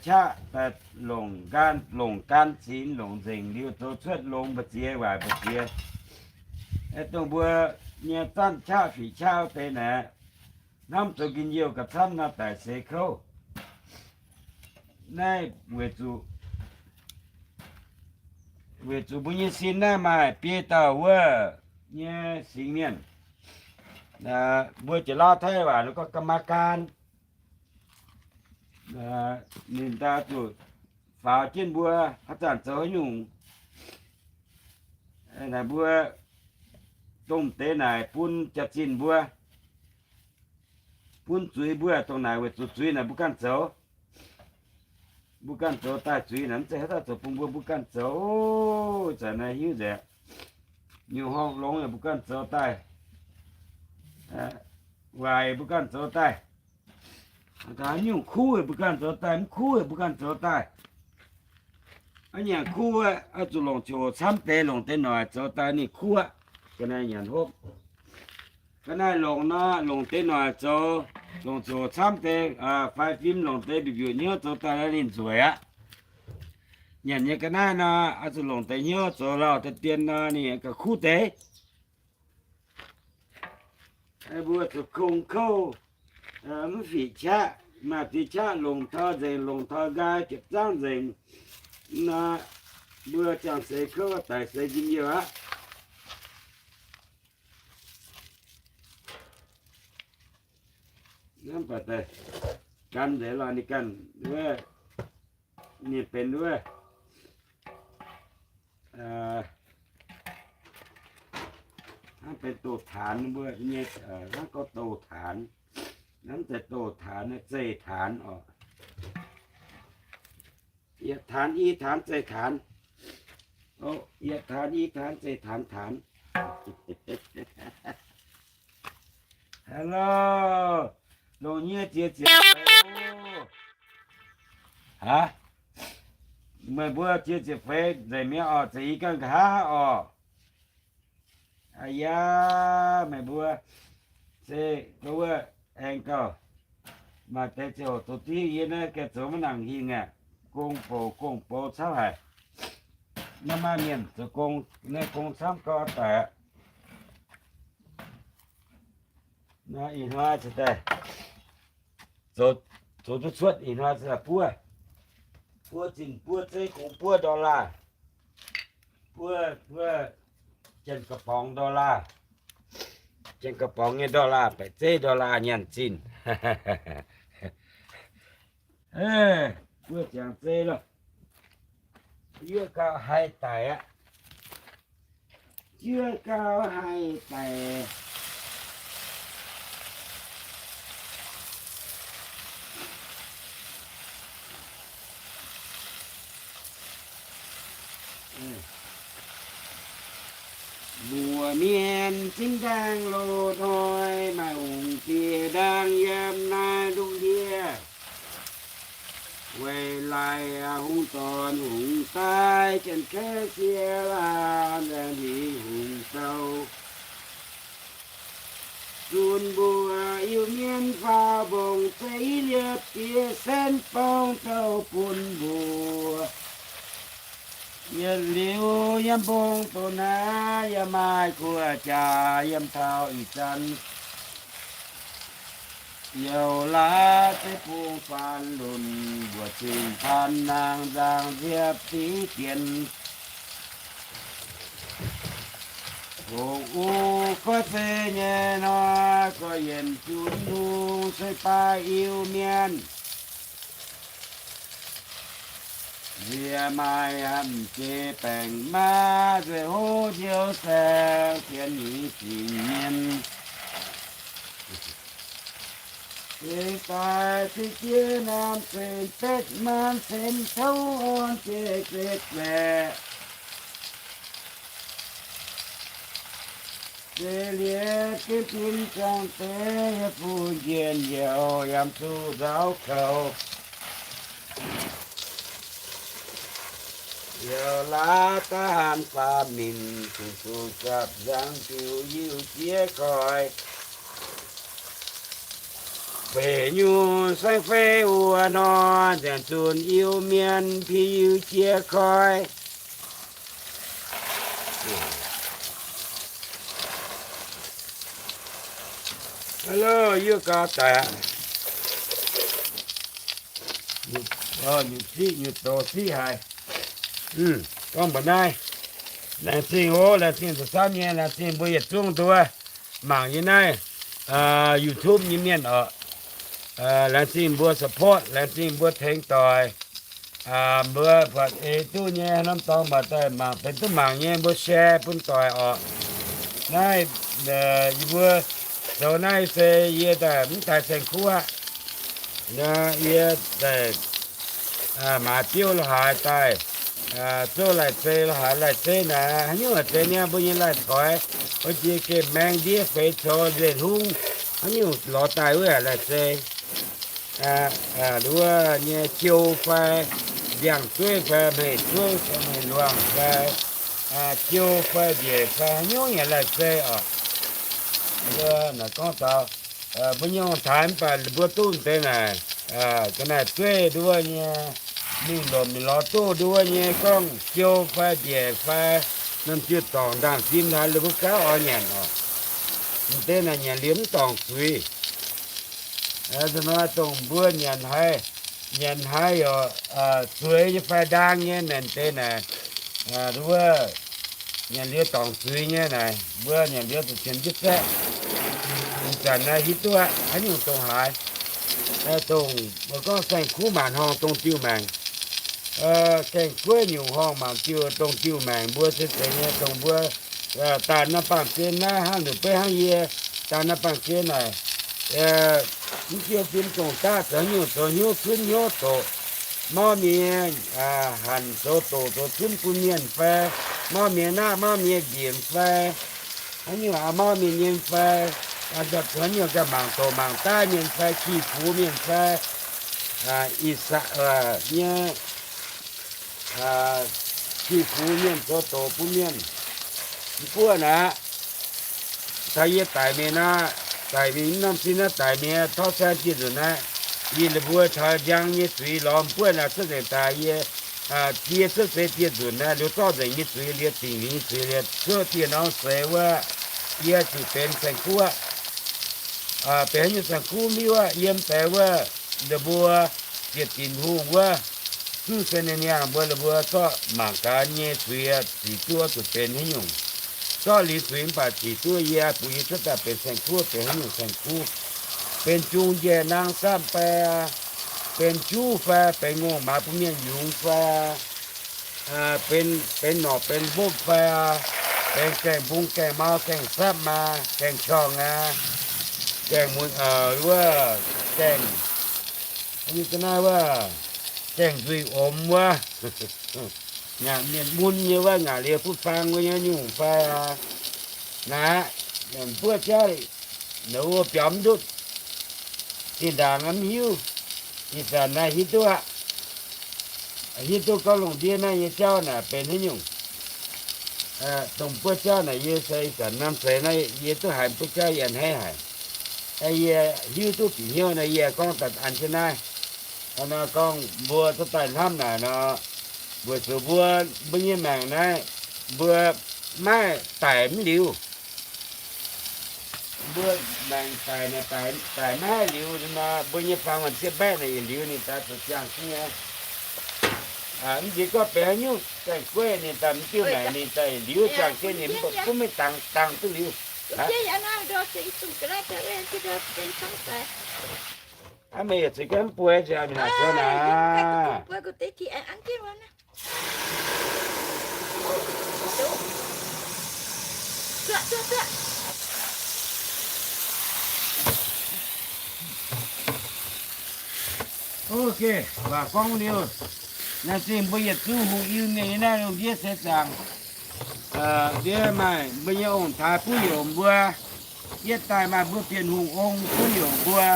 qaqv daaih longc nqaang, longc gan cin, longc nzengc liuz zoux cuotv longx mbu'ziex waaic mbu'ziex. Dongh mbuo nyei zanv qaqv fic qaqv wuov deix naaic, hnamv zoux njien-youh ga'camv nor daic seix kouv. Naaiv weic zuqc, weic zuqc mbuo nyei sin naaiv maaih biei dauh wuov nyei singx mienh. Mbuo Janx-Lauv Taiv waac gorngv กรรมการ. Ninh daaih zuqc faaux jienv mbuo haaix zanc zoux haaix nyungc. Naaic mbuo dongh deix naaic bun jaax-zinh mbuo, bun zuiz mbuo, dongh naaic weic zuqc zuiz naaic mbuo ganh zoux. Mbuo ganh zoux daaih zuiz naaic mv zeiz haaix dauh zoux bun mbuo, mbuo ganh zoux. Zanc naaiv hiuv nzengc, nyungc horngh longx yaac mbuo ganh zoux daaih, waaic mbuo ganh zoux daaih. Haaix nyungc kuv mbuo ganh zoux daaih, mv kuv mbuo ganh zoux daaih. Aa nyanc kuv, oix zuqc longc ziouc camv deix, longc deix noic zoux daaih ninh kuv aqv. Ga'naaiv nyanc hopv. Ga'naaiv longc nor, longc deix noic zoux, longc ziouc camv deix, fai fim longc deix mbiuc mbiuc hnyouv zoux daaih ninh nzueic aqv. Nyanc nyei ga'naaiv nor, oix zuqc longc deix hnyouv zoux lauh deix dien nor ninh gauh kuv deix. Mbuo zuqc kong kouv, mv fic qaqv, maaih deix qaqv longc taux nzengc, longc taux nqaai, ziepc zangv nzengc. Nor, Mbuo ziangh seix kouv daic seix njien-youh aqv. Hnamv baac daaih gan nzengc lorh, ninh ganh wuov, ninh benx wuov, hnangv benx douz-taanx mbuo nyei, hnangv gorngv douz-taanx, hnamv daaih douz-taanx, zeih taanx oc. Yietc taanx i taanx zeih taanx. Yietc taanx i taanx zeih taanx taanx. Hello, longc nyei ziex ziepc feix. Aav, meih mbuo ziex ziepc feix nzengc mi'aqv oc, za'gengh nqa'haav oc. Aa yaa, meih mbuo se wuov aengx gauh maaih deix ziouc hoqc duqv div yie naaiv ganh zoux maiv nangc hingh aqv. Gong bouc gong bouc camv haic. Naaiv maaih mienh zoux gong, naaiv gong camv gauh daic aqv. Ih hnoi se daaih zoux duqv cuotv, ih hnoi se daaih buov, buov zinh buov zeiv kungx buov dollar, buov, buov janx-ga'borngx dollar, janx-ga'borngx nyei dollar, baeqc zeiv dollar nyanc zinh. Buov ziangx zeiv loh. Juov gauh haih daic aqv. Juov gauh haih daic. Mbuo mienh zinh ndaangc loz-hnoi maaih hungh diex ndaangc yiem naaiv lungh ndiev. Weic laaix hungh dorn hungh daaih janx-kaeqv jiex laanh, laanh hingh hungh zouv. Zunh mbuo Iu-Mienh faaux mbong zeiv liepc bieqc senv borngz douh bun mbuo. Yietc liuz yiem mbong doqc naaiv yaac maaih guoqv jaax yiem taux ih zanc. Youh laaix zeiv bung faanv lunc mbuoqc zinh paan naang nzangc nziepv diqv dienx. Hoqc u goiv zeiv nyei hnoi gorx-youz zunv hungh se baaix Iu-Mienh. Nziex maaih hnamv jiex baengc maiv nzueic hov nziouv saeng, sienx nyei singx mienh. Seix daaih se jiex naamh cen betv maanc cen touv orn jiex betv baeqc. Deix liez jienv bun ziangh deix yie fu njien-youh yaac zuqc nzaaux kouv. Youh laaix daaih haanz faam minc, zuqc zuqc gapv nzangc diuc yiuh jiex koi. Beic nyungc saeng-fei wuov hnoi, nzengc zunc Iu-Mienh piu yiuh jiex koi. Hello, yie gauh daic aqv. Nyutc ziqv nyutc doz siqv haic. Gorngv mbuox naaiv, laengz zingh oc, laengz zingh zoux camv nyei, laengz zingh mbuo yietc zungv nduov mangc yie naaiv YouTube nyei mienh oc. Laengz zingh mbuo support, laengz zingh mbuo tengx doic. Mbuo buatc eix duqv nyei haaix norm dorngx maaih daaih mangc, benx duqv mangc nyei mbuo share bun doic oc. Naaiv yie mbuo zoux naaiv se yie daaih mv taaih saeng-kuv aqv. Yie daaih maaiz biouv lo haaix daaih, zouv laih zei lo haaix, laih zei naaic haaix nyungc laih zei niaa, mbuo nyei laih toix, wuov jiex gemh maeng ndiev feix coux nzengc hungv, haaix nyungc lorz daaih wuov laih zei. Wuov nyei jiou fai ndiangx-zueiv fai hmei-zueiv fai hmei-luangh fai jiou fai mbiec fai haaix nyungc yaac laih zei oc. Mbuo naaic gorngv taux mbuo nyei ong-taaix mv baac mbuo duqv deix naaic, ga'naaiv-zueiv nduov nyei, mingh lomc mingh lorz duqv nduov nyei, gorngv jiou fai mbiec fai norm jiu-dorngc ndaangh-zim haaix, mbuo gauh oix nyanc oc. M'deix naaic nyanc liuz mv dorngc zuiz. Hnoi dongh mbuo nyanc haiz, nyanc haiz yaac zueiz nyei fai ndaang nyei, m'deix naaic Wuov nyanc liuz dorngc zuiz nyei naaic, mbuo nyanc liuz zuqc qiemx jienv saeqv. Ih zanc naaiv hiuv duqv aqv, haaix nyungc dongh haaix, dongh mbuo gorngv saeng-kuv maanc horngh dongh diuh maengc, saeng-kuv nyungc horngh maanc diuh dongh diuh maengc, mbuo se zeiz nyei dongh mbuo daaih naaiv baamh gen naaiv hnangv nduqc beiv hnangv yie daaih naaiv baamh gen naaic, mv jienv fim dongh daav zoux nyungc zoux hnyouv cunv hnyouv doqc, mauv mienh hanc zoux doqc zoux cunv bun mienh fai, mauv mienh naqv mauv mienh mbienc fai, haaix nyungc mauv mienh nyei fai, haaix nyungc ganh mangc doqc mangc daaih mienh fai, qih fuv mienh fai, ih zanc nyei qih fuv mienh zoux doqc bun mienh. Mv buov naaic, taux yie daic mingh naaiv, daic mingh norm zinh naaiv daic mingh tov saeng dieh nzunc naaiv, yie la'buo taux njang nyei zuiz lorz mv buov naaic cuotv nzengc daaih yie, yie cuotv seix dieh nzunc naaiv liuz zorqv nzengc nyei zuiz liuz dingc liuz nyei zuiz liuz cuotv dieh norm seix wuov, yie zuqc benx saeng-kuv aqv. Benx haaix nyungc saeng-kuv mv hiuv aqv. Yiem deix wuov, ninh mbuo ziepc dinc hungh wuov, zuqv se ninh niangh mbuo, ninh mbuo zorqv mangc gaax nyei zuiz zic duqv zuqc benx haaix nyungc. Zorqv liuz zuiz mv baac zic duqv yie, bun yie cuotv daaih benx saeng-kuv, benx haaix nyungc saeng-kuv, benx jung njiec nangh samv fai, benx juv fai, benx ngongh maaz bun mienh yungz fai, benx norqc benx mbopv fai, benx gaengh mbung gaengh mau gaengh sapv maa, gaengh qorngh aqv, gaengh mun, wuov, gaengh, naaiv wuov, gaengh nzuih omx wuov, ngaatc mienh mun nyei wuov, ngaatc liuz butv faang wuov nyei nyungc fai, naaic, buov jauv, naaiv wuov biaux mv ndutv, zinh ndaangc mv hiuv, ih zanc naaiv hiuv duqv aqv. Hiuv duqv gorngv lungh ndiev naaiv nyei jauv naaic benx haaix nyungc. Dongh buov jauv naaic yie se ih zanc norm seix naaiv yie duqv haiz buov jauv yie a'hneiv haic. Yie hiuv duqv bieqc hnyouv naaiv yie gorngv daaih an jienv naaiv. Nor gorngv mbuo duqv daaih hnamv naaic nor, weic zuqc mbuo, mbuo nyei maengc naaiv, mbuo maiv daic mv liuz. Mbuo maengc daic, daic maiv haih liuz nor, mbuo nyei faang waanc sieqv mbaeqv naaic yietc liuz ninh daaih zuqc ziangh jienv nyei. Mv nziex gorngv benx haaix nyungc saeng-kuv ninh daaih mv diuh maengc ninh daaih yietc liuz ziangh jienv ninh mv baac gunv maiv dangx, dangx duqv liuz. Aav, meih yietc zuqc gaengh mv bueix ziangx mingh naaic zoux naaic. Ok, waac gorngv liuz, laengz zingh mbuo yietc zungv hungh Iu-Mienh nyei naaiv lungh ndiev seix zaangc. Ndiev maaih mbuo nyei ong-taaix buov youc mbuo, yietv daaih maaih mbuo Bienh Hungh ong buov youc mbuo,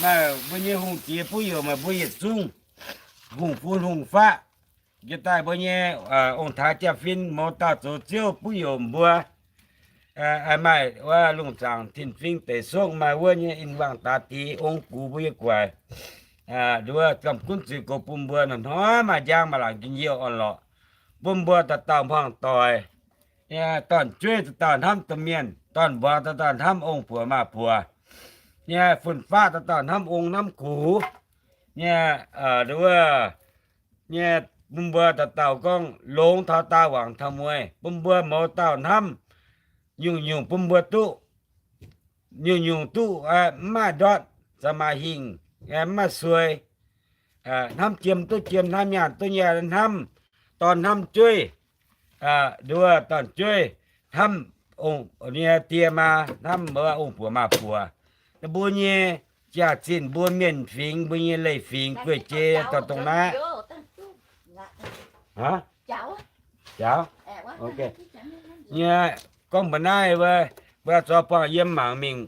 maaih mbuo nyei hungh diex buov youc, maaih mbuo yietc zungv hungh fun hungh faqv, yietv daaih mbuo nyei ong-taaix jaa-fin mouz dauh zoux ziouv buov youc mbuo. Maaih wuov lungh zaangc tin-fingx deic sokv, maaih wuov nyei in-wangh daax diex ong gux mbuo nyei guaix. Nduov gamh gunv zuiz goux bun mbuo hnoi-hnoi maaih njang maaih laangc njien-youh orn-lorqc, bun mbuo dauh dauh hmuangx doic, dorn-jueiv dauh dauh hnamv domh mienh, dorn-mbuangz dauh dauh hnamv ong-buoc maaz-buoc, nyei fun-faqv dauh dauh hnamv ong hnamv gux, nyei, nduov, nyei bun mbuo dauh dauh gorngv longx taux daa wangc taux mueiz, bun mbuo mouz dauh hnamv nyungc-nyungc bun mbuo duqv, nyungc-nyungc duqv mv maaih ndortv, za'gengh maaih hingh, mv maaih suei, hnamv jiem duqv jiem, hnamv nyaanh duqv nyaanh, hnamv dorn hnamv jueiv, nduov dorn-jueiv, hnamv ong nyei die maa, hnamv ong-buoc maaz-buoc. Mbuo nyei jaax-zinh, mbuo mienh fingx, mbuo nyei leiz-fingx gueiv jei dorh dongh naaiv. Nyei, gorngv mbuo naaiv, mbuo zuov buangh yiem mangc mingh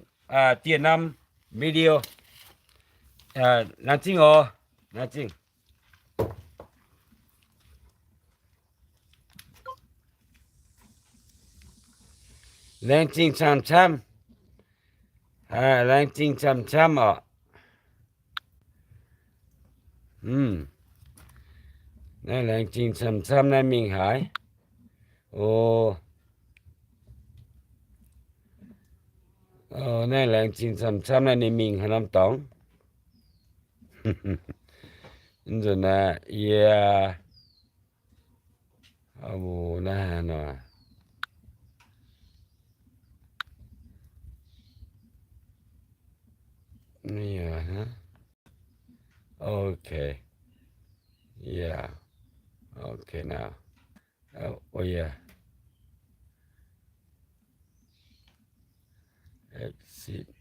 dieh norm video. Laengz zingh oc. Laengz zingh. Laengz zingh camv-camv. Laengz zingh camv-camv oc. Naaiv laengz zingh camv-camv naaiv mingh haaix? O, naaiv laengz zingh camv-camv naaiv ninh mingh haaix norm dorngx? Nzunc naaiv yie Aa, naaiv nor. Okay. Yeah. Okay now. Oh, oh yeah. Exit.